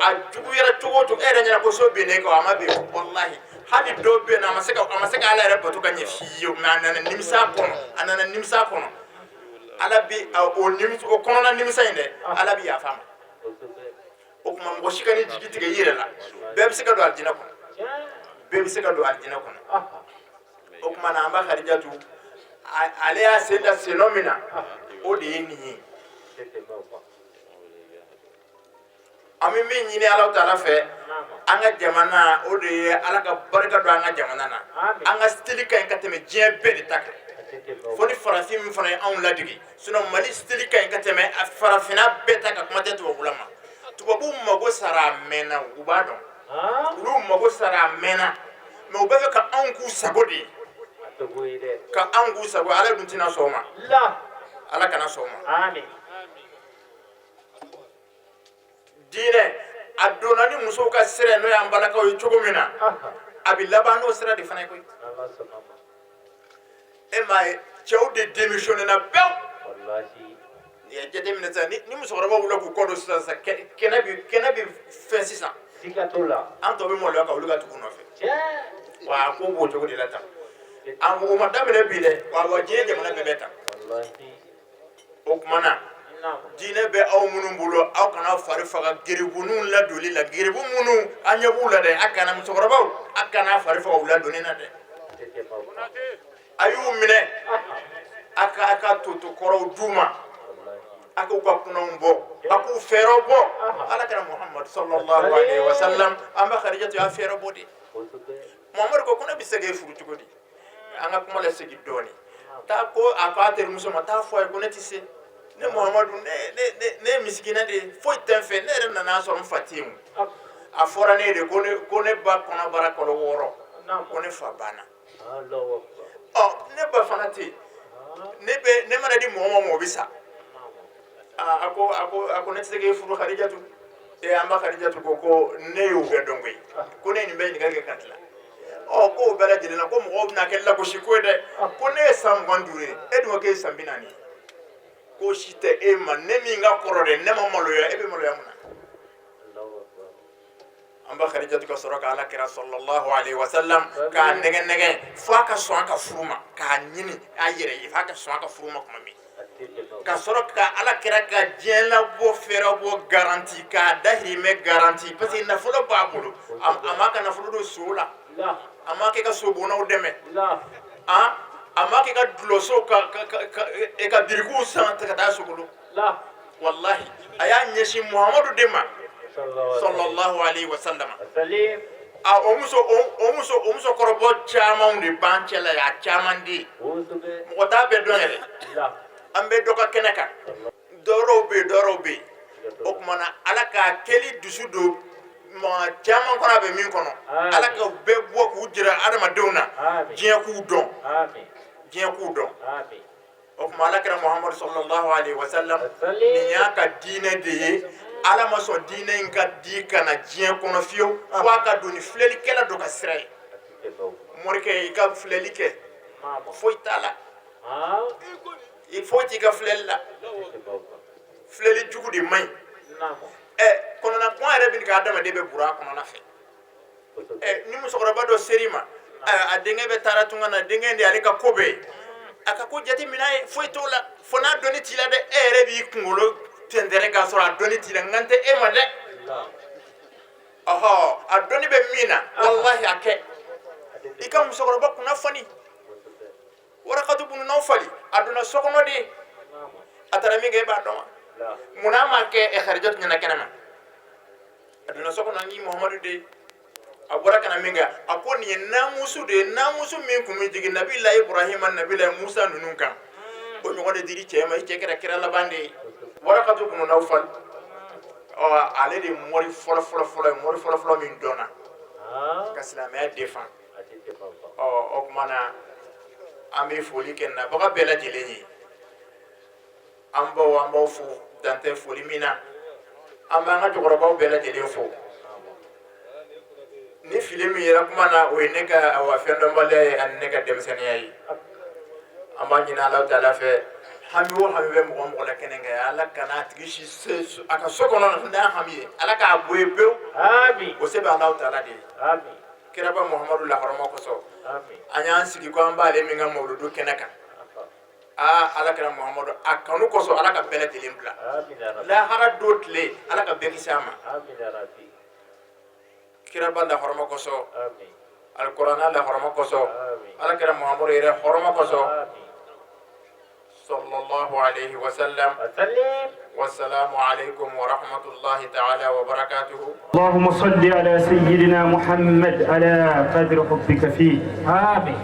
C: A juguyara cogo o cogo, e yɛrɛ ɲɛna ko so binnen kɔ, a ma bin. Walahi, hali dɔw bɛ yen nɔ, a ma se ka Ala yɛrɛ bato ka ɲɛ fiyewu, mais a nana nimisa a kɔnɔ, a nana nimisa a kɔnɔ. Ala bi o nimisa, o kɔnɔna nimisa in dɛ, Ala bi yafa a ma. O tuma mɔgɔ si ka n'i jigi tigɛ i yɛrɛ la. Bɛɛ bɛ se ka don alijinɛ kɔnɔ, bɛɛ bɛ se ka don alijinɛ kɔnɔ. O tuma na, an ba Kadijatu, ale y'a sen da sennɔ min na, o de ye nin ye. An bɛ min ɲini Ala taala fɛ an ka jamana, o de ye Ala ka barika don an ka jamana na. An ka style ka ɲi ka tɛmɛ diɲɛ bɛɛ de ta kan, fo ni farafin min fana ye anw ladege. Sinon Mali style ka ɲi ka tɛmɛ farafinna bɛɛ ta kan, kuma tɛ tubabula ma. Tubabuw mago sara a mɛnna, u b'a dɔn, olu mago sara a mɛnna, mais u b'a fɛ ka anw k'u sago de ye, ka anw k'u sago. Ala dun tɛna sɔn o ma, Ala kana sɔn o ma. Diinɛ a donna ni musow ka sira, n'o y'an balakaw ye cogo min na, a bɛ laban n'o sira de fana ye koyi. E m'a ye, cɛw de démissionné na pewu. N'i ye jateminɛ sisan, ni musokɔrɔbaw wulila k'u kɔ don sisan sisan, kɛnɛ bi fɛn sisan. An tɔ bɛ maloya ka wuli ka tugu u nɔfɛ. Wa a ko b'o cogo de la tan. A o ma daminɛ bi dɛ, wa diɲɛ jamana bɛɛ bɛ tan. O tuma na, diinɛ bɛ aw minnu bolo, aw kana fari faga geribuninw ladoli la. Geribu minnu an ɲɛ b'u la dɛ, a kana, musokɔrɔbaw, a kana fari faga u ladonni na dɛ. A y'u minɛ, a ka toto kɔrɔw d'u ma, a k'u ka kunanw bɔ, a k'u fɛɛrɛ bɔ. Ala kɛra Muhamadu sallallahu alaihi wa sallam, an ba Khadijatu y'a fɛɛrɛ bɔ de. Muhamadu ko ne bɛ se k'e furu cogo di? An ka kuma lasegin dɔɔni. Taa ko a ko a terimuso ma, taa fɔ a ye ko ne tɛ se. Ne Muhamadu, ne ye misikinɛ de ye, foyi tɛ n fɛ. Ne yɛrɛ nana sɔrɔ n fa tɛ yen. A fɔra ne ye de ko ne ba kɔnɔbara kalo 6, ko ne fa banna. Ɔ, ne ba fana tɛ yen. Ne bɛ ne mana di mɔgɔ ma, mɔgɔ bɛ sa. A ko ne tɛ se k'e furu, Khadijatu. E, an ba Khadijatu ko ne y'o bɛɛ dɔn koyi, ko ne ye nin bɛɛ ɲininkali kɛ ka tila. Ɔ, ko o bɛɛ lajɛlen na, ko mɔgɔw bɛna kɛ lagosi ko ye dɛ, ko ne ye san 25 ye, e dun ko k'e ye san 40 ye. Ko si tɛ e ma, ne min ka kɔrɔ dɛ, ne ma maloya, e bɛ maloya mun na? An ba Khadijatu ka sɔrɔ ka Ala kira sallallahu alaihi wasallam k'a nɛgɛ nɛgɛ fo a ka sɔn a ka furu ma, k'a ɲini a yɛrɛ ye f'a ka sɔn a ka furu ma. Tuma min ka sɔrɔ ka Ala kira ka diɲɛ labɔ fɛɛrɛ bɔ garanti, k'a dahirimɛ garanti, parce que nafolo b'a bolo. A m'a ka nafolo don so la, a m'a kɛ ka sobonnaw dɛmɛ, a m'a kɛ ka dulɔso ka birikiw san ka taa sogolo. Wallahi, a y'a ɲɛsin Muhamadu de ma sallallahu alaihi wasallam. A o muso o muso o musokɔrɔba camanw de b'an cɛ la yan, a caman de ye, mɔgɔ t'a bɛɛ dɔn yɛrɛ. An bɛ dɔ ka kɛnɛ kan, dɔwɛrɛw bɛ yen, dɔwɛrɛw bɛ yen. O tuma na, Ala k'a kɛli dusu don maa caman kɔnɔ, a bɛ min kɔnɔ, Ala ka bɛɛ bɔ k'u jira adamadenw na, diɲɛ k'u dɔn, diɲɛ k'u dɔn. O tuma Ala kira Muhamadu sallallahu alaihi wasallam nin y'a ka diinɛ de ye. Ala ma sɔn diinɛ in ka di ka na diɲɛ kɔnɔ fiyewu fo a ka don ni filɛlikɛla dɔ ka sira ye. Morikɛ, i ka filɛli kɛ, foyi t'a la, foyi t'i ka filɛli la. Filɛli jugu de man ɲi. Ɛ, kɔnɔna kuma yɛrɛ bɛ ka adamaden bɛ buru a kɔnɔna fɛ. Ɛ, ni musokɔrɔba dɔ ser'i ma, a denkɛ bɛ taara tunga na, denkɛ de ale ka ko bɛɛ ye, a ka ko jateminɛ ye, foyi t'o la fo n'a dɔnni t'i la dɛ. E yɛrɛ b'i kunkolo tɛntɛrɛ k'a sɔrɔ a dɔnni t'i la, n kan tɛ e ma dɛ. Ɔhɔ, a dɔnni bɛ min na, walahi a kɛ i ka musokɔrɔba kunna fani. Warakatu bunu Nawfali, a donna so kɔnɔ de, a taara min kɛ, e b'a dɔn wa? Munna a ma kɛ Harijatu ɲɛna kɛnɛ ma? A donna so kɔnɔ ni Muhamadu de ye, a bɔra ka na min kɛ, a ko nin ye namusu de ye, namusu min tun bɛ jigin Nabila Ibrahima, Nabila Musa ninnu kan, o ɲɔgɔn de dira cɛ ma. I cɛ kɛra kira laban de ye. Warakatu bunu Nawfal, ɔ, ale de mori fɔlɔ fɔlɔ fɔlɔ ye, mori fɔlɔ fɔlɔ min dɔnna ka silamɛya defan. Ɔ, o tuma na an bɛ foli kɛ nabaga bɛɛ lajɛlen ye. An baw, an b'aw fo dan tɛ foli min na. An b'an ka cɛkɔrɔbaw bɛɛ lajɛlen fo. Ni fili min yera kuma na, o ye ne ka awa fɛn dɔnbaliya ye ani ne ka denmisɛnninya ye. An b'a ɲini Ala taala fɛ, hami o hami bɛ mɔgɔ mɔgɔ la kɛnɛ kan, Ala kana a tigi si se a ka so kɔnɔ n'a hami ye, Ala k'a bɔ yen pewu. O se bɛ Ala taala de ye. Kiraba Muhamadu lahɔrɔma kosɔn, an y'an sigi ko an b'ale min ka mawuludu kɛnɛ kan, aa, Ala kira Muhamadu a kanu kosɔn, Ala ka bɛɛ lajɛlen bila lahara don tile, Ala ka bɛɛ kisi a ma. Kiraba lahɔrɔma kosɔn, alikuranɛ lahɔrɔma kosɔn, Ala kira Muhamadu yɛrɛ hɔrɔma kosɔn, sallallahu alayhi wa sallam. Wasalaamu alaykum wa rahmatullahi ta'ala wa barakatuhu.
D: اللهم صل على سيدنا محمد على قدر حبك فيه.
E: آمين.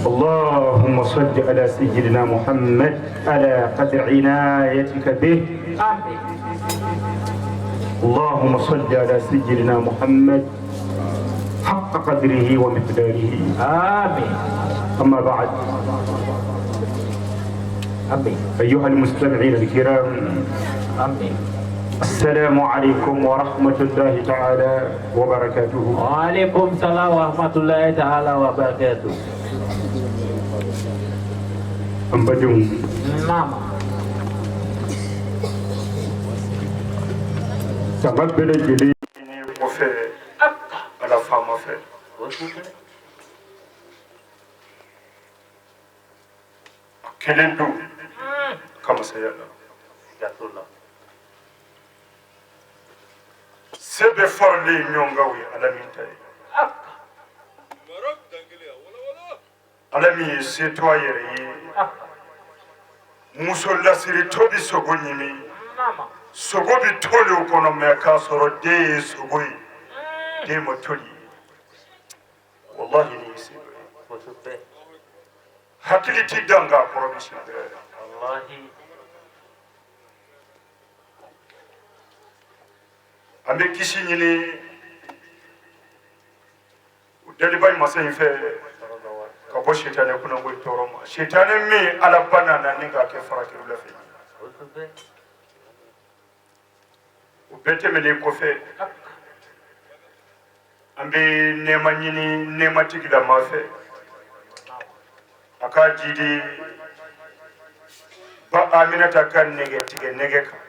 D: اللهم صل على سيدنا محمد على قدر عنايتك به.
E: آمين.
D: اللهم صل على سيدنا محمد حق قدره ومقداره.
E: آمين.
D: أما بعد.
E: آمين.
D: أيها المستمعين الكرام.
E: آمين.
D: السلام عليكم ورحمة الله تعالى وبركاته.
E: وعليكم السلام ورحمة الله تعالى وبركاته.
D: An badenw.
E: Naam.
D: Tanga bɛɛ lajɛlen kɔfɛ, Ala faama fɛ, a kelen don ka masaya la, se bɛɛ faralen ɲɔgɔn kan, o ye Ala min ta ye, Ala min ye se to a yɛrɛ ye, muso lasiritɔ bɛ sogo ɲimi, sogo bɛ toli o kɔnɔ, mɛ k'a sɔrɔ den ye sogo ye, den ma toli ye. Wallahi, ni ye se dɔ ye, hakili ti dan k'a kɔrɔ bɛ siɲɛ wɛrɛ. An bɛ kisi ɲini o daliba in masa in fɛ ka bɔ sitanɛ kunnango tɔɔrɔ ma, sitanɛ min Ala ba nana ni k'a kɛ farakiriw la fɛ. O bɛɛ tɛmɛnen kɔfɛ, an bɛ nɛɛma ɲini nɛɛmatigilama fɛ, a k'a jidi ba Aminata ka nɛgɛ tigɛ nɛgɛ kan.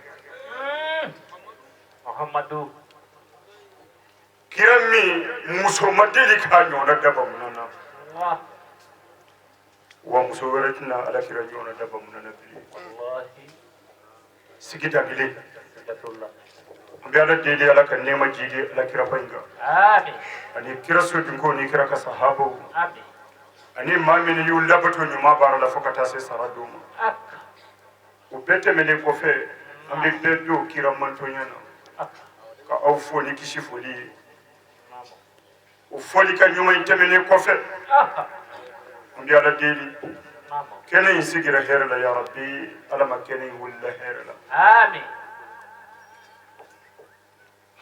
E: Muhammadu.
D: Kira min muso ma deli k'a ɲɔgɔnna da bamunan na, wa muso wɛrɛ tɛna Ala kira ɲɔgɔnna da bamunan na bilen. Sigi da kelen. An bɛ Ala deli, Ala ka nɛɛma jidi Ala kira ba in kan ani kira sodenko ni kira ka sahabaw ani maa minnu y'u labato ɲuman baara la fo ka taa se sara don ma. O bɛɛ tɛmɛnen kɔfɛ, an bɛ bɛɛ don kira mantonya na ka aw fo ni kisi foli ye. O foli ka ɲuman in tɛmɛnen kɔfɛ, an bɛ Ala deli, kɛnɛ in sigira hɛrɛ la, ya Rabbi, Ala ma kɛnɛ in wulila hɛrɛ la.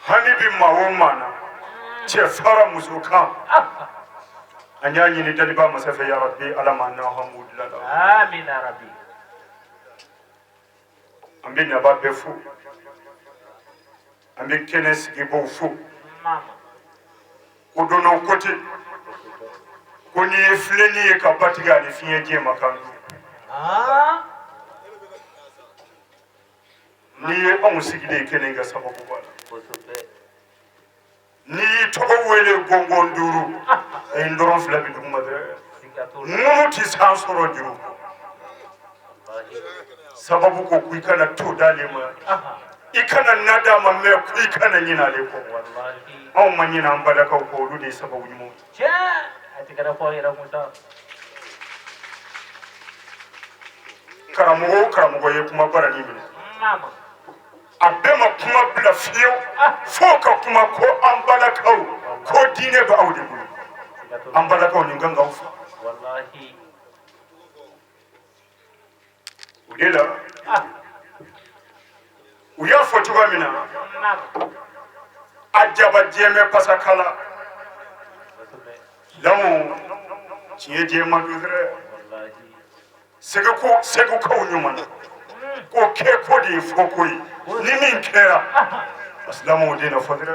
D: Hami bɛ maa o maa na, cɛ fara muso kan, An y'a ɲini daliba masa fɛ, ya Rabbi, Ala ma n'an hamu dilan la.
E: Amin ya Rabbi.
D: An bɛ naba bɛɛ fo, an bɛ kɛnɛ sigibaw fo.
E: Mama.
D: Kodɔnnaw ko ten ko n'i ye filenni ye ka ba tigɛ, ani fiɲɛ jɛ ma kan don. N'i ye anw sigilen kɛnɛ ka sababu b'a la. N'i y'i tɔgɔ wele gɔngɔn duuru, e n dɔrɔn fila bɛ duguma dɛ. Ŋunu tɛ san sɔrɔ juru kɔ. Sababu ko i kana to d'ale ma, i kana na d'a ma, mɛ ko i kana ɲinɛ ale kɔ. Anw ma ɲinɛ an balakaw kɔ, olu de ye sababu ɲumanw ye. Karamɔgɔ o karamɔgɔ ye kuma barani minɛ, a bɛɛ ma kuma bila fiyewu fo ka kuma ko an balakaw, ko diinɛ bɛ aw de bolo. An balakaw nin kan k'aw fa. O de la u y'a fɔ cogoya min na, a jaba jɛmɛ pasakala lamu tiɲɛ jɛma don dɛ. Segukaw ɲuman na ko kɛ ko de ye fɔ ko ye, ni min kɛra asilamuw de na fɔ dɛ.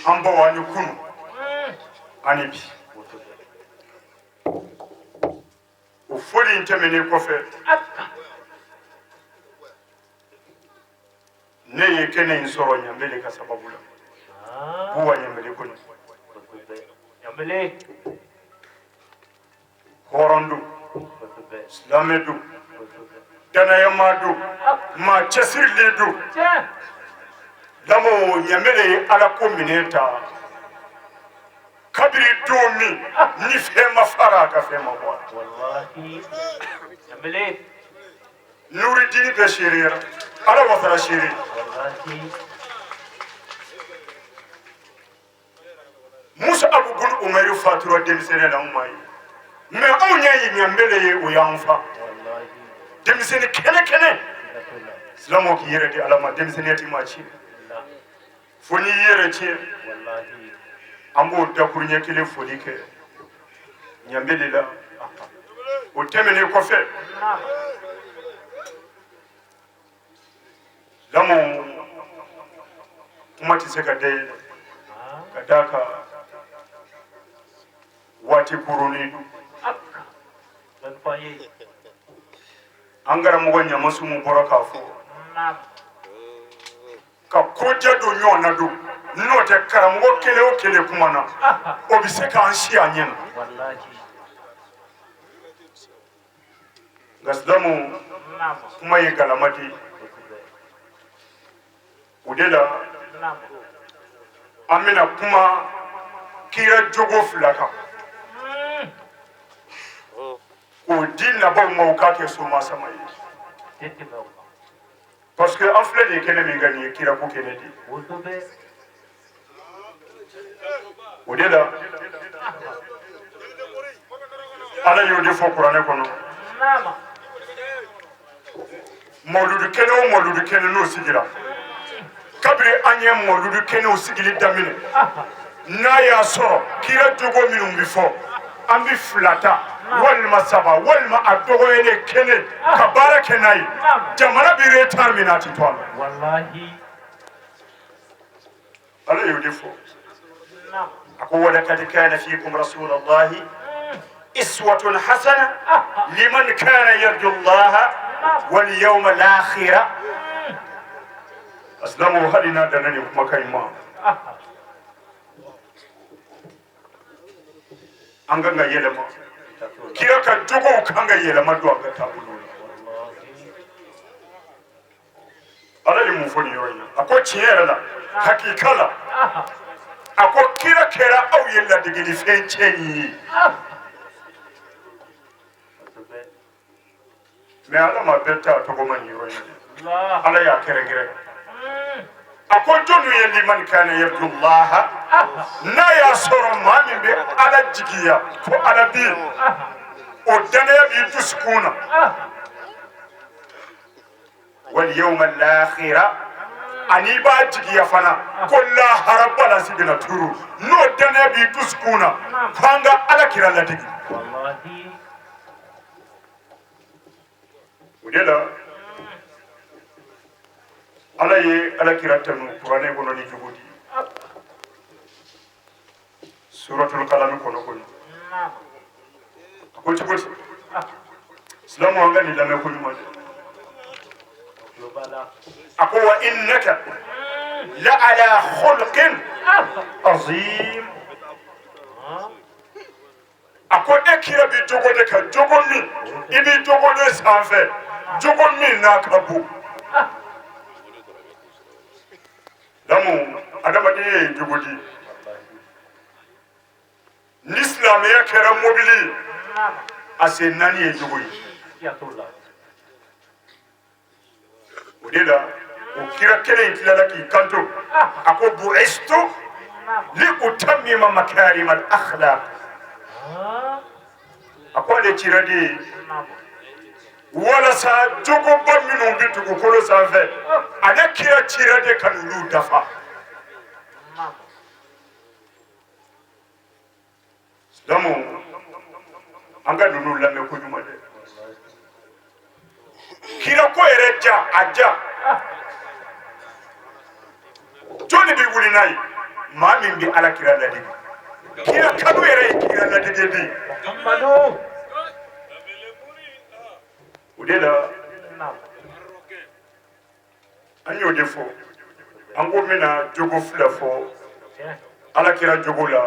D: An baw ani kunu ani bi. O foli in tɛmɛnen kɔfɛ, ne ye kɛnɛ in sɔrɔ Ɲanbele ka sababu la. Buwa Ɲanbele ko hɔrɔn don, silamɛ don, danayama don, maa cɛsirilen don. Lamɔ Ɲanbele ye Ala ko minɛ ta kabiri don min ni fɛn ma fara a ka fɛn ma bɔ a la. Nuridini bɛɛ seereyara, Ala wasara seere. Musa Abu Bun Umaru fatura denmisɛnnin na, anw m'a ye, mɛ anw ɲɛ ye Ɲanbele ye, o y'an fa denmisɛnnin kɛnɛ kɛnɛ. Silamɛw k'i yɛrɛ di Ala ma, denmisɛnninya ti maa tiɲɛ, fo n'i yɛrɛ tiɲɛ. An b'o dakuruɲɛ kelen foli kɛ Ɲanbele la. O tɛmɛnen kɔfɛ, lamɔ kuma tɛ se ka dayɛlɛ ka d'a kan waati koronnen don. An karamɔgɔ Ɲamasumu bɔra k'a fɔ ka koja don ɲɔgɔn na don, n'o tɛ karamɔgɔ kelen o kelen kuma na, o bɛ se k'an si a ɲɛ na. Nka silamɛw, kuma ye galama de ye. O de la an bɛna kuma kira jogo fila kan k'o di nabaw ma, u k'a kɛ soma sama ye, parce que an filɛ nin ye kɛnɛ min kan, nin ye kirako kɛnɛ de ye. O de la Ala y'o de fɔ kuranɛ kɔnɔ. Mawuludu kɛnɛ o mawuludu kɛnɛ n'o sigira, kabiri an ye mawuludu kɛnɛw sigili daminɛ, n'a y'a sɔrɔ kira jogo minnu bɛ fɔ, an bɛ fila ta walima saba walima a dɔgɔyalen kelen ka baara kɛ n'a ye, jamana bɛ retard min na, a tɛ to a la. Ala y'o de fɔ, a ko walakad kana fikum rasulallahi iswatun hasana liman kana yarju llaha wal yawma al-akhira. Asilamu, hali n'a danna nin kumakan in ma, an kan ka yɛlɛma. Kira ka jogow kan ka yɛlɛma don an ka taabolo la. Ala ye mun fɔ nin yɔrɔ in na? A ko tiɲɛ yɛrɛ la, hakika la, a ko kira kɛra aw ye ladegelifɛn cɛɲi ye. Mɛ Ala ma bɛɛ ta tɔgɔ ma nin yɔrɔ in na. Ala y'a kɛrɛnkɛrɛn, a ko jɔnni ye? Liman kana yarjullaha, n'a y'a sɔrɔ maa min bɛ Ala jigiya ko Ala bɛ yen, o danaya b'i dusukun na, wal yawma al-akhira. Ani i b'a jigiya fana ko lahara balasi bɛna turu, n'o danaya b'i dusukun na, f'an ka Ala kira ladege. O de la Ala ye Ala kira tanu kuranɛ kɔnɔ ni jogo di ye, suratul kalami kɔnɔ koyi. A ko cogo di? Silamɛw, an ka nin lamɛn ko ɲuman dɛ. A ko wa innaka la ala khulqin azim. A ko e kira bi jogo de kan, jogo min i bi jogo de sanfɛ, jogo min n'a ka bon. Lamu adamadenya ye jogo di. Ni silamɛya kɛra mobili ye, a sen naani ye jogo ye. O de la o kira kelen in tilala k'i kanto, a ko bu'istu li utammima makarima al akhlaq. A ko ale cira de ye walasa jogoba minnu bɛ dugukolo sanfɛ, ale kira cira de ka n'olu dafa. Silamɛw, an ka ninnu lamɛn ko ɲuman dɛ. Kira ko yɛrɛ ja, a ja jɔnni bɛ wuli n'a ye? Maa min bɛ Ala kira ladege. Kira kanu yɛrɛ ye kira ladege de ye. O de la an y'o de fɔ, an ko n bɛna jogo fila fɔ Ala kira jogo la.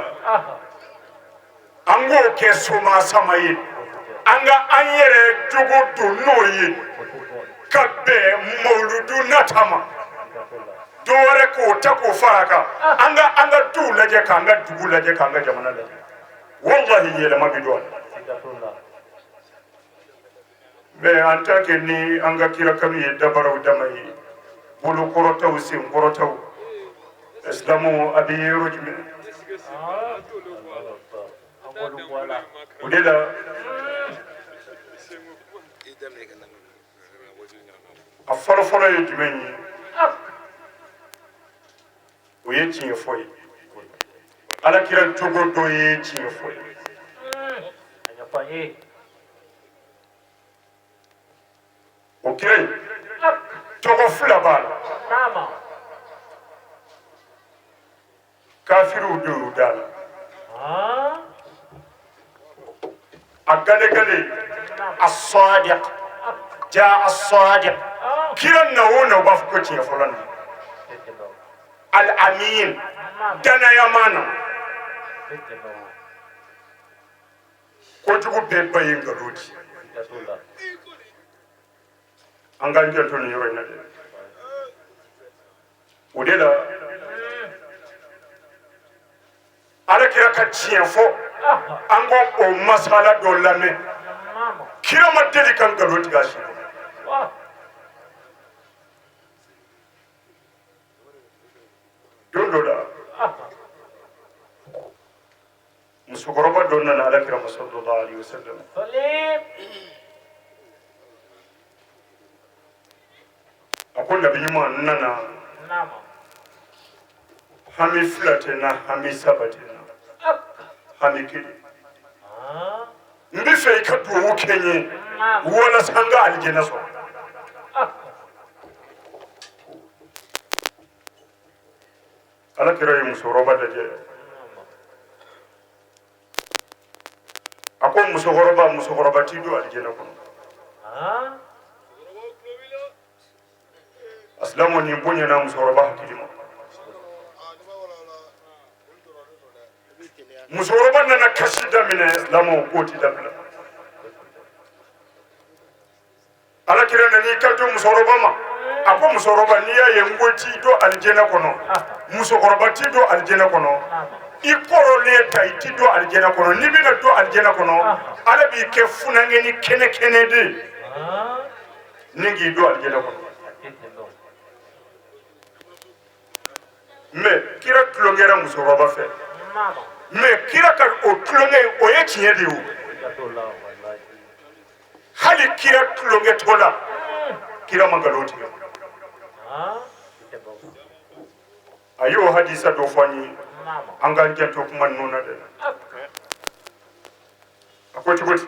D: An k'o kɛ soma sama ye, an ka an yɛrɛ jogo don n'o ye ka bɛn mawuludu nata ma. Dɔ wɛrɛ k'o ta k'o fara a kan. An ka an ka duw lajɛ, k'an ka dugu lajɛ, k'an ka jamana lajɛ, walahi yɛlɛma bɛ don a la. Mais en tant que ni an ka kira kanu ye dabaraw dama ye, bolo kɔrɔtaw, sen kɔrɔtaw, silamɛw, a bɛ ye yɔrɔ jumɛn? O de la a fɔlɔfɔlɔ ye jumɛn ye? O ye tiɲɛ fɔ ye. Ala kira jogo dɔ ye tiɲɛ fɔ ye. O kira in tɔgɔ fila b'a la, kafiriw de y'u da la. A galegale as-sadiq, jaa as-sadiq. Kira na o na, u b'a fɔ ko tiɲɛ fɔlɔ na. Al-amin, danayama na. Kojugu bɛɛ ba ye nkalon di. An k'an janto nin yɔrɔ in na dɛ. O de la Ala kira ka tiɲɛ fɔ, an ko o masala dɔ lamɛn. Kira ma deli ka nkalon tigɛ a si kɔnɔ. Don dɔ la, musokɔrɔba dɔ nana Ala kira ma sallallahu alaihi wasallam. A ko nabi ɲuman, n nana, hami fila tɛ n na, hami saba tɛ n na, hami kelen. N bɛ fɛ i ka dugawu kɛ n ye walasa n ka alijɛnɛ sɔrɔ. Ala kira ye musokɔrɔba lajɛ, a ko musokɔrɔba, musokɔrɔba t'i don alijɛnɛ kɔnɔ. A silamɛ nin bonyana musokɔrɔba hakili ma. Musokɔrɔba nana kasi daminɛ. Silamɛw, k'o ti dabila. Ala kira nan'i kanto musokɔrɔba ma, a ko musokɔrɔba, n'i y'a ye n ko t'i don alijɛnɛ kɔnɔ, musokɔrɔba t'i don alijɛnɛ kɔnɔ, i kɔrɔlen ta, i t'i don alijɛnɛ kɔnɔ. N'i bɛna don alijɛnɛ kɔnɔ, Ala b'i kɛ funankɛni kɛnɛ kɛnɛ de ye ni k'i don alijɛnɛ kɔnɔ. Mais kira tulonkɛra musokɔrɔba fɛ, mais kira ka o tulonkɛ, o ye tiɲɛ de ye. O hali kira tulonkɛtɔ la, kira ma nkalon tigɛ. A y'o hadisa dɔ fɔ an ye, an k'an janto kuma ninnu na dɛ. A ko cogo di?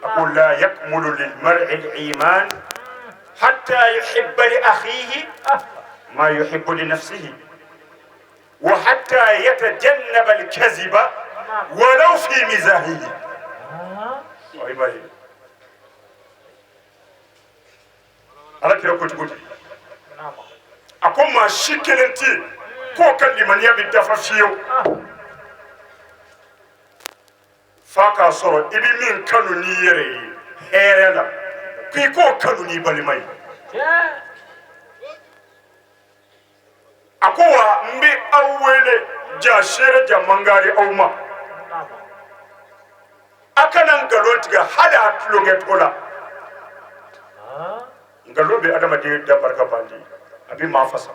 D: A ko la yakmulu lilmar'i al-iman hatta yuhibba li akhihi ma yuhibbu li nafsihi wa hatta yatajannaba al-kaziba walau fi mizahihi. I b'a ye, Ala kira ko cogo di? A ko maa si kelen tɛ yen k'o ka limaniya bɛ dafa fiyewu f'a k'a sɔrɔ i bɛ min kanu n'i yɛrɛ ye hɛrɛ la, k'i k'o kanu n'i balima ye. A ko wa n bɛ aw wele ja seere ja mangari aw ma, a kana nkalon tigɛ hali a tulonkɛtɔ la. Nkalon bɛ adamaden da barika ban de, a bɛ maa fasa.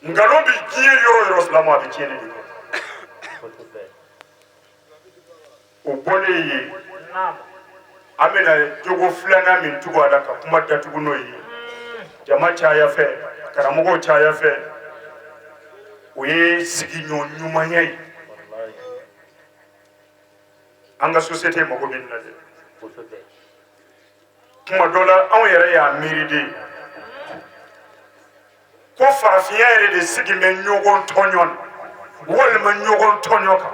D: Nkalon bɛ diɲɛ yɔrɔ o yɔrɔ, silamɛ, a bɛ tiɲɛni de kɛ. O bɔlen yen, an bɛna jogo filanan min tugu a la ka kuma datugu n'o ye, jama caya fɛ, karamɔgɔw caya fɛ, o ye sigiɲɔgɔn ɲumanya ye. An ka société mago bɛ nin na dɛ. Kuma dɔ la, anw yɛrɛ y'a miiri de ko farafinya yɛrɛ de sigi bɛ ɲɔgɔn tɔɲɔ na walima ɲɔgɔn tɔɲɔ kan.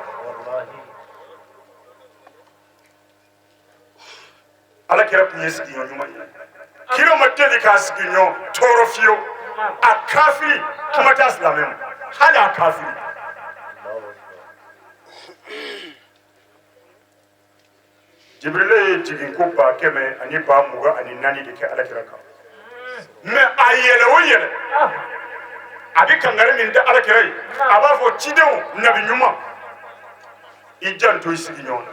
D: Ala kira tun ye sigiɲɔgɔn ɲuman ye. Kira ma deli k'a sigiɲɔgɔn tɔɔrɔ fiyewu, a kafiri, kuma t'a silamɛ ma, hali a kafiri. Jibirila ye jigin ko 1240 de kɛ ala kira kan, mais a yɛlɛ o yɛlɛ, a bɛ kangari min da ala kira ye, a b'a fɔ cidenw nabi ɲuman, i janto i sigiɲɔgɔn na.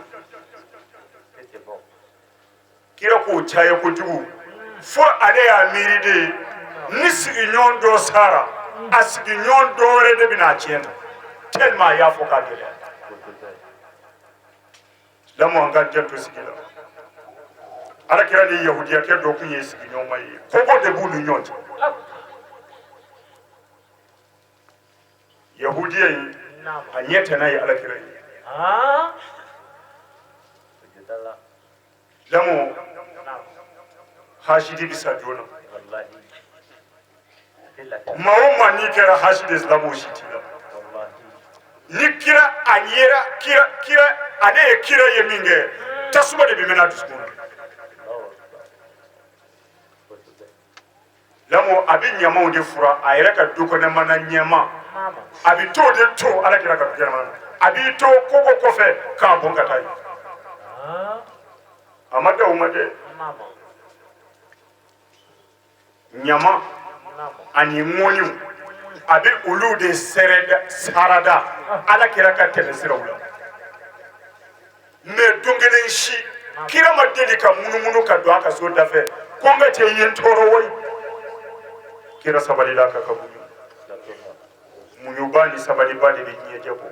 D: Kira k'o caya kojugu fo ale y'a miiri de ni sigiɲɔgɔn dɔ sara, a sigiɲɔgɔn dɔ wɛrɛ de bɛna a tiɲɛ ta, tellement a y'a fɔ k'a gɛlɛya. Lamɔ, an ka janto sigi la. Ala kira ni yahudiyakɛ dɔ tun ye sigiɲɔgɔnma ye, kogo de b'u ni ɲɔgɔn cɛ. Yahudiya in, a ɲɛ tɛna ye ala kira ye. Lamɔ, hasidi bɛ sa joona. Maa o maa n'i kɛra hasidi, silamɛw si t'i la. Ni kira a yera kira kira ale ye kira ye min kɛ, tasuma de bɛ mɛnɛ a dusukun na. Lamɔ, a bɛ ɲamaw de fura a yɛrɛ ka du kɔnɔma na. Ɲama, a bɛ t'o de to ala kira ka du kɛnɛma na, a b'i to kogo kɔfɛ k'a bɔn ka taa yen. A ma da o ma dɛ. Ɲama ani ŋɔniw, a bɛ olu de sɛrɛda sarada ala kira ka tɛmɛ siraw la. Mais don kelen si, kira ma deli ka munumunu ka don a ka so da fɛ ko n ka cɛ ye n tɔɔrɔ wayi. Kira sabalila ka muɲu. Muɲuba ni sabaliba de bɛ diɲɛ jɛ bɔ.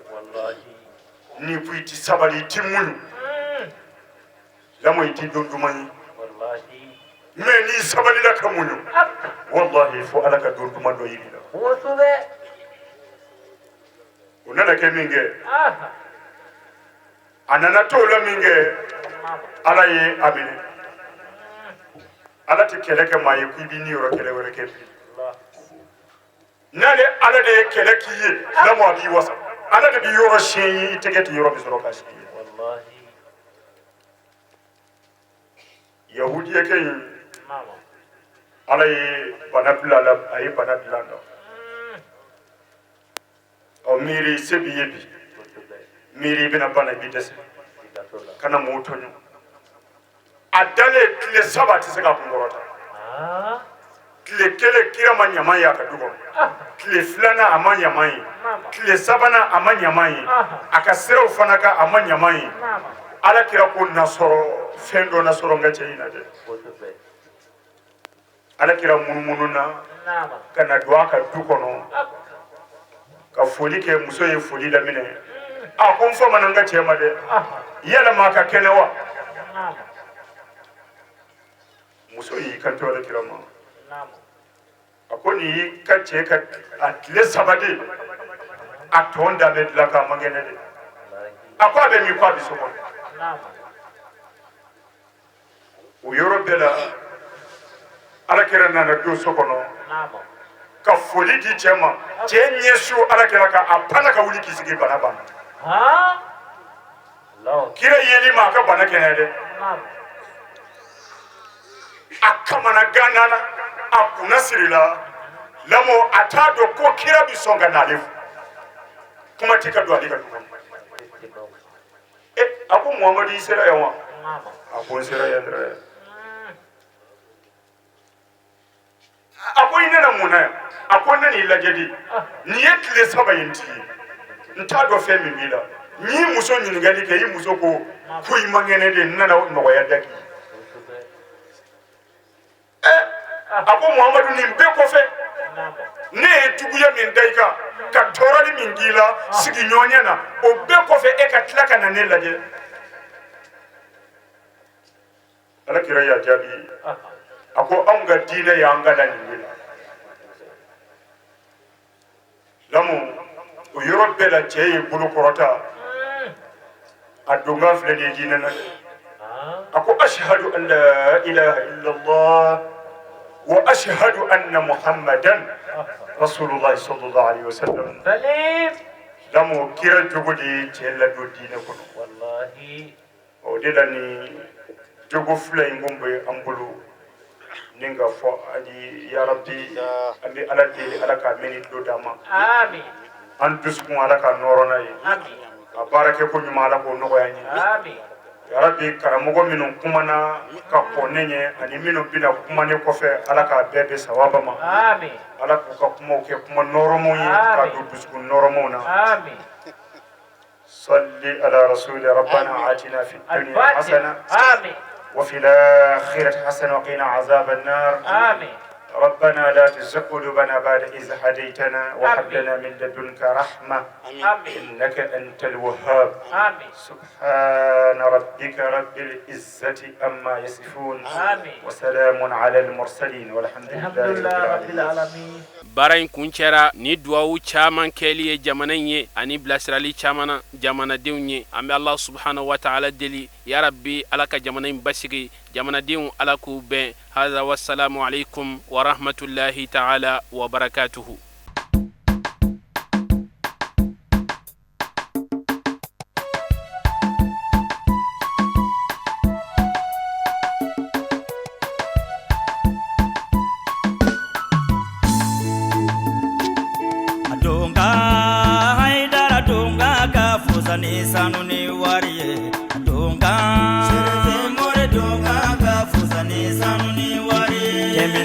D: N'i ko i ti sabali, i ti muɲu, lamɔ, i ti don duman ye. Mais n'i sabalila ka muɲu, wallahi, fo Ala ka don duman dɔ yir'i la. O nana kɛ min kɛ, a nana to o la min kɛ, Ala ye a minɛ. Ala tɛ kɛlɛ kɛ maa ye ko i b'i niyɔrɔ kɛlɛ wɛrɛ kɛ bilen. N'ale Ala de ye kɛlɛ k'i ye, lamɔ, a b'i wasa. Ala de bɛ yɔrɔ siɲɛ ye, i tɛgɛ tɛ yɔrɔ min sɔrɔ ka siɲɛ ye. Yahudiyakɛ in, Ala ye bana bila a la, a ye bana bila a la. Ɔ, miiri se b'i ye bi, miiri i bɛna bana, i bɛ dɛsɛ, kana mɔgɔw tɔɲɔ. A dalen tile 3, a tɛ se k'a kun kɔrɔta. Tile kelen, kira ma ɲama ye a ka du kɔnɔ. Tile filanan, a ma ɲama ye. Tile sabanan, a ma ɲama ye. A ka siraw fana kan, a ma ɲama ye. Ala kira ko nasɔrɔ fɛn dɔ nasɔrɔ n ka cɛ in na dɛ. Ala kira munumunu na ka na don a ka du kɔnɔ ka foli kɛ. Muso ye foli laminɛ. A ko n famana n ka cɛ ma dɛ, yala maa ka kɛnɛ wa? Muso y'i kanto ala kira ma. A ko nin y'i ka cɛ ka a tile 3 de a tɔn da bɛ dilan k'a man kɛnɛ dɛ. A ko a bɛ min? Ko a bɛ so kɔnɔ. O yɔrɔ bɛɛ la Ala kira nana don so kɔnɔ ka foli di cɛ ma. Cɛ ɲɛsin Ala kira kan, a panna ka wuli k'i sigi, bana banna. Kira yeli ma a ka bana kɛnɛya dɛ. A kamana ganna, a kunna sirila lamɔ, a t'a dɔn ko kira bɛ sɔn ka n'ale fo, kuma tɛ ka don ale ka du kɔnɔ. A ko Muhamadu, i sera yan wa? A ko n sera yan dɔrɔn. A ko i nana mun na yan? A ko n nan'i lajɛ de. Nin ye tile 3 ye n t'i ye, n t'a dɔn fɛn min b'i la. N y'i muso ɲininkali kɛ, i muso ko ko i man kɛnɛ de, n nana nɔgɔya da k'i ye. A ko Muhamadu, nin bɛɛ kɔfɛ ne ye juguya min da i kan, ka tɔɔrɔli min k'i la sigiɲɔgɔnya na, o bɛɛ kɔfɛ e ka tila ka na ne lajɛ. Ala kira y'a jaabi, a ko anw ka diinɛ y'an kalan nin de la. Lamu, o yɔrɔ bɛɛ la cɛ ye bolo kɔrɔta, a donkan filɛ nin ye diinɛ na dɛ. A ko ashhadu an la ilaha illallah wa ashhadu anna muhammadan rasulullah sallallahu alaihi wasallam. Lamu, kira jogo de ye cɛ ladon diinɛ kɔnɔ. O de la ni jogo fila in kun bɛ an bolo ni ka fɔ ani yarabi, an bɛ Ala deli, Ala k'a mɛn ni tulo d'an ma, an dusukun Ala ka nɔrɔ n'a ye, a baara kɛ ko ɲuman Ala k'o nɔgɔya an ye. Yarabi, karamɔgɔ minnu kumana ka kɔn ne ɲɛ ani minnu bɛna kuma ne kɔfɛ, Ala k'a bɛɛ bɛn sawaba ma. Ala k'u ka kumaw kɛ kuma nɔrɔmaw ye ka don dusukun nɔrɔmaw na. صل على رسول ربنا. آتنا في الدنيا حسنة وفي الآخرة حسنة وقنا عذاب النار.
E: آمين.
D: ربنا لا تزغ قلوبنا بعد إذ هديتنا وهب لنا من لدنك رحمة إنك أنت الوهاب.
E: آمين.
D: سبحان ربك رب العزة عما يصفون.
E: آمين.
D: وسلام على المرسلين والحمد لله
E: رب العالمين.
A: Baara in kuncɛra ni duwawu caman kɛli ye jamana in ye ani bilasirali caman na jamanadenw ye. An bɛ Ala subhanahu wa ta'ala deli, ya rabbi, Ala ka jamana in basigi, jamanadenw Ala k'u bɛn. Haza, wassalamu alaikum wa rahmatullahi ta'ala wa barakatuhu.
B: Donga Haidara donga ka fusa ni sanu ni wari ye. Donga More donga ka fusa ni sanu ni wari ye. Kɛmɛ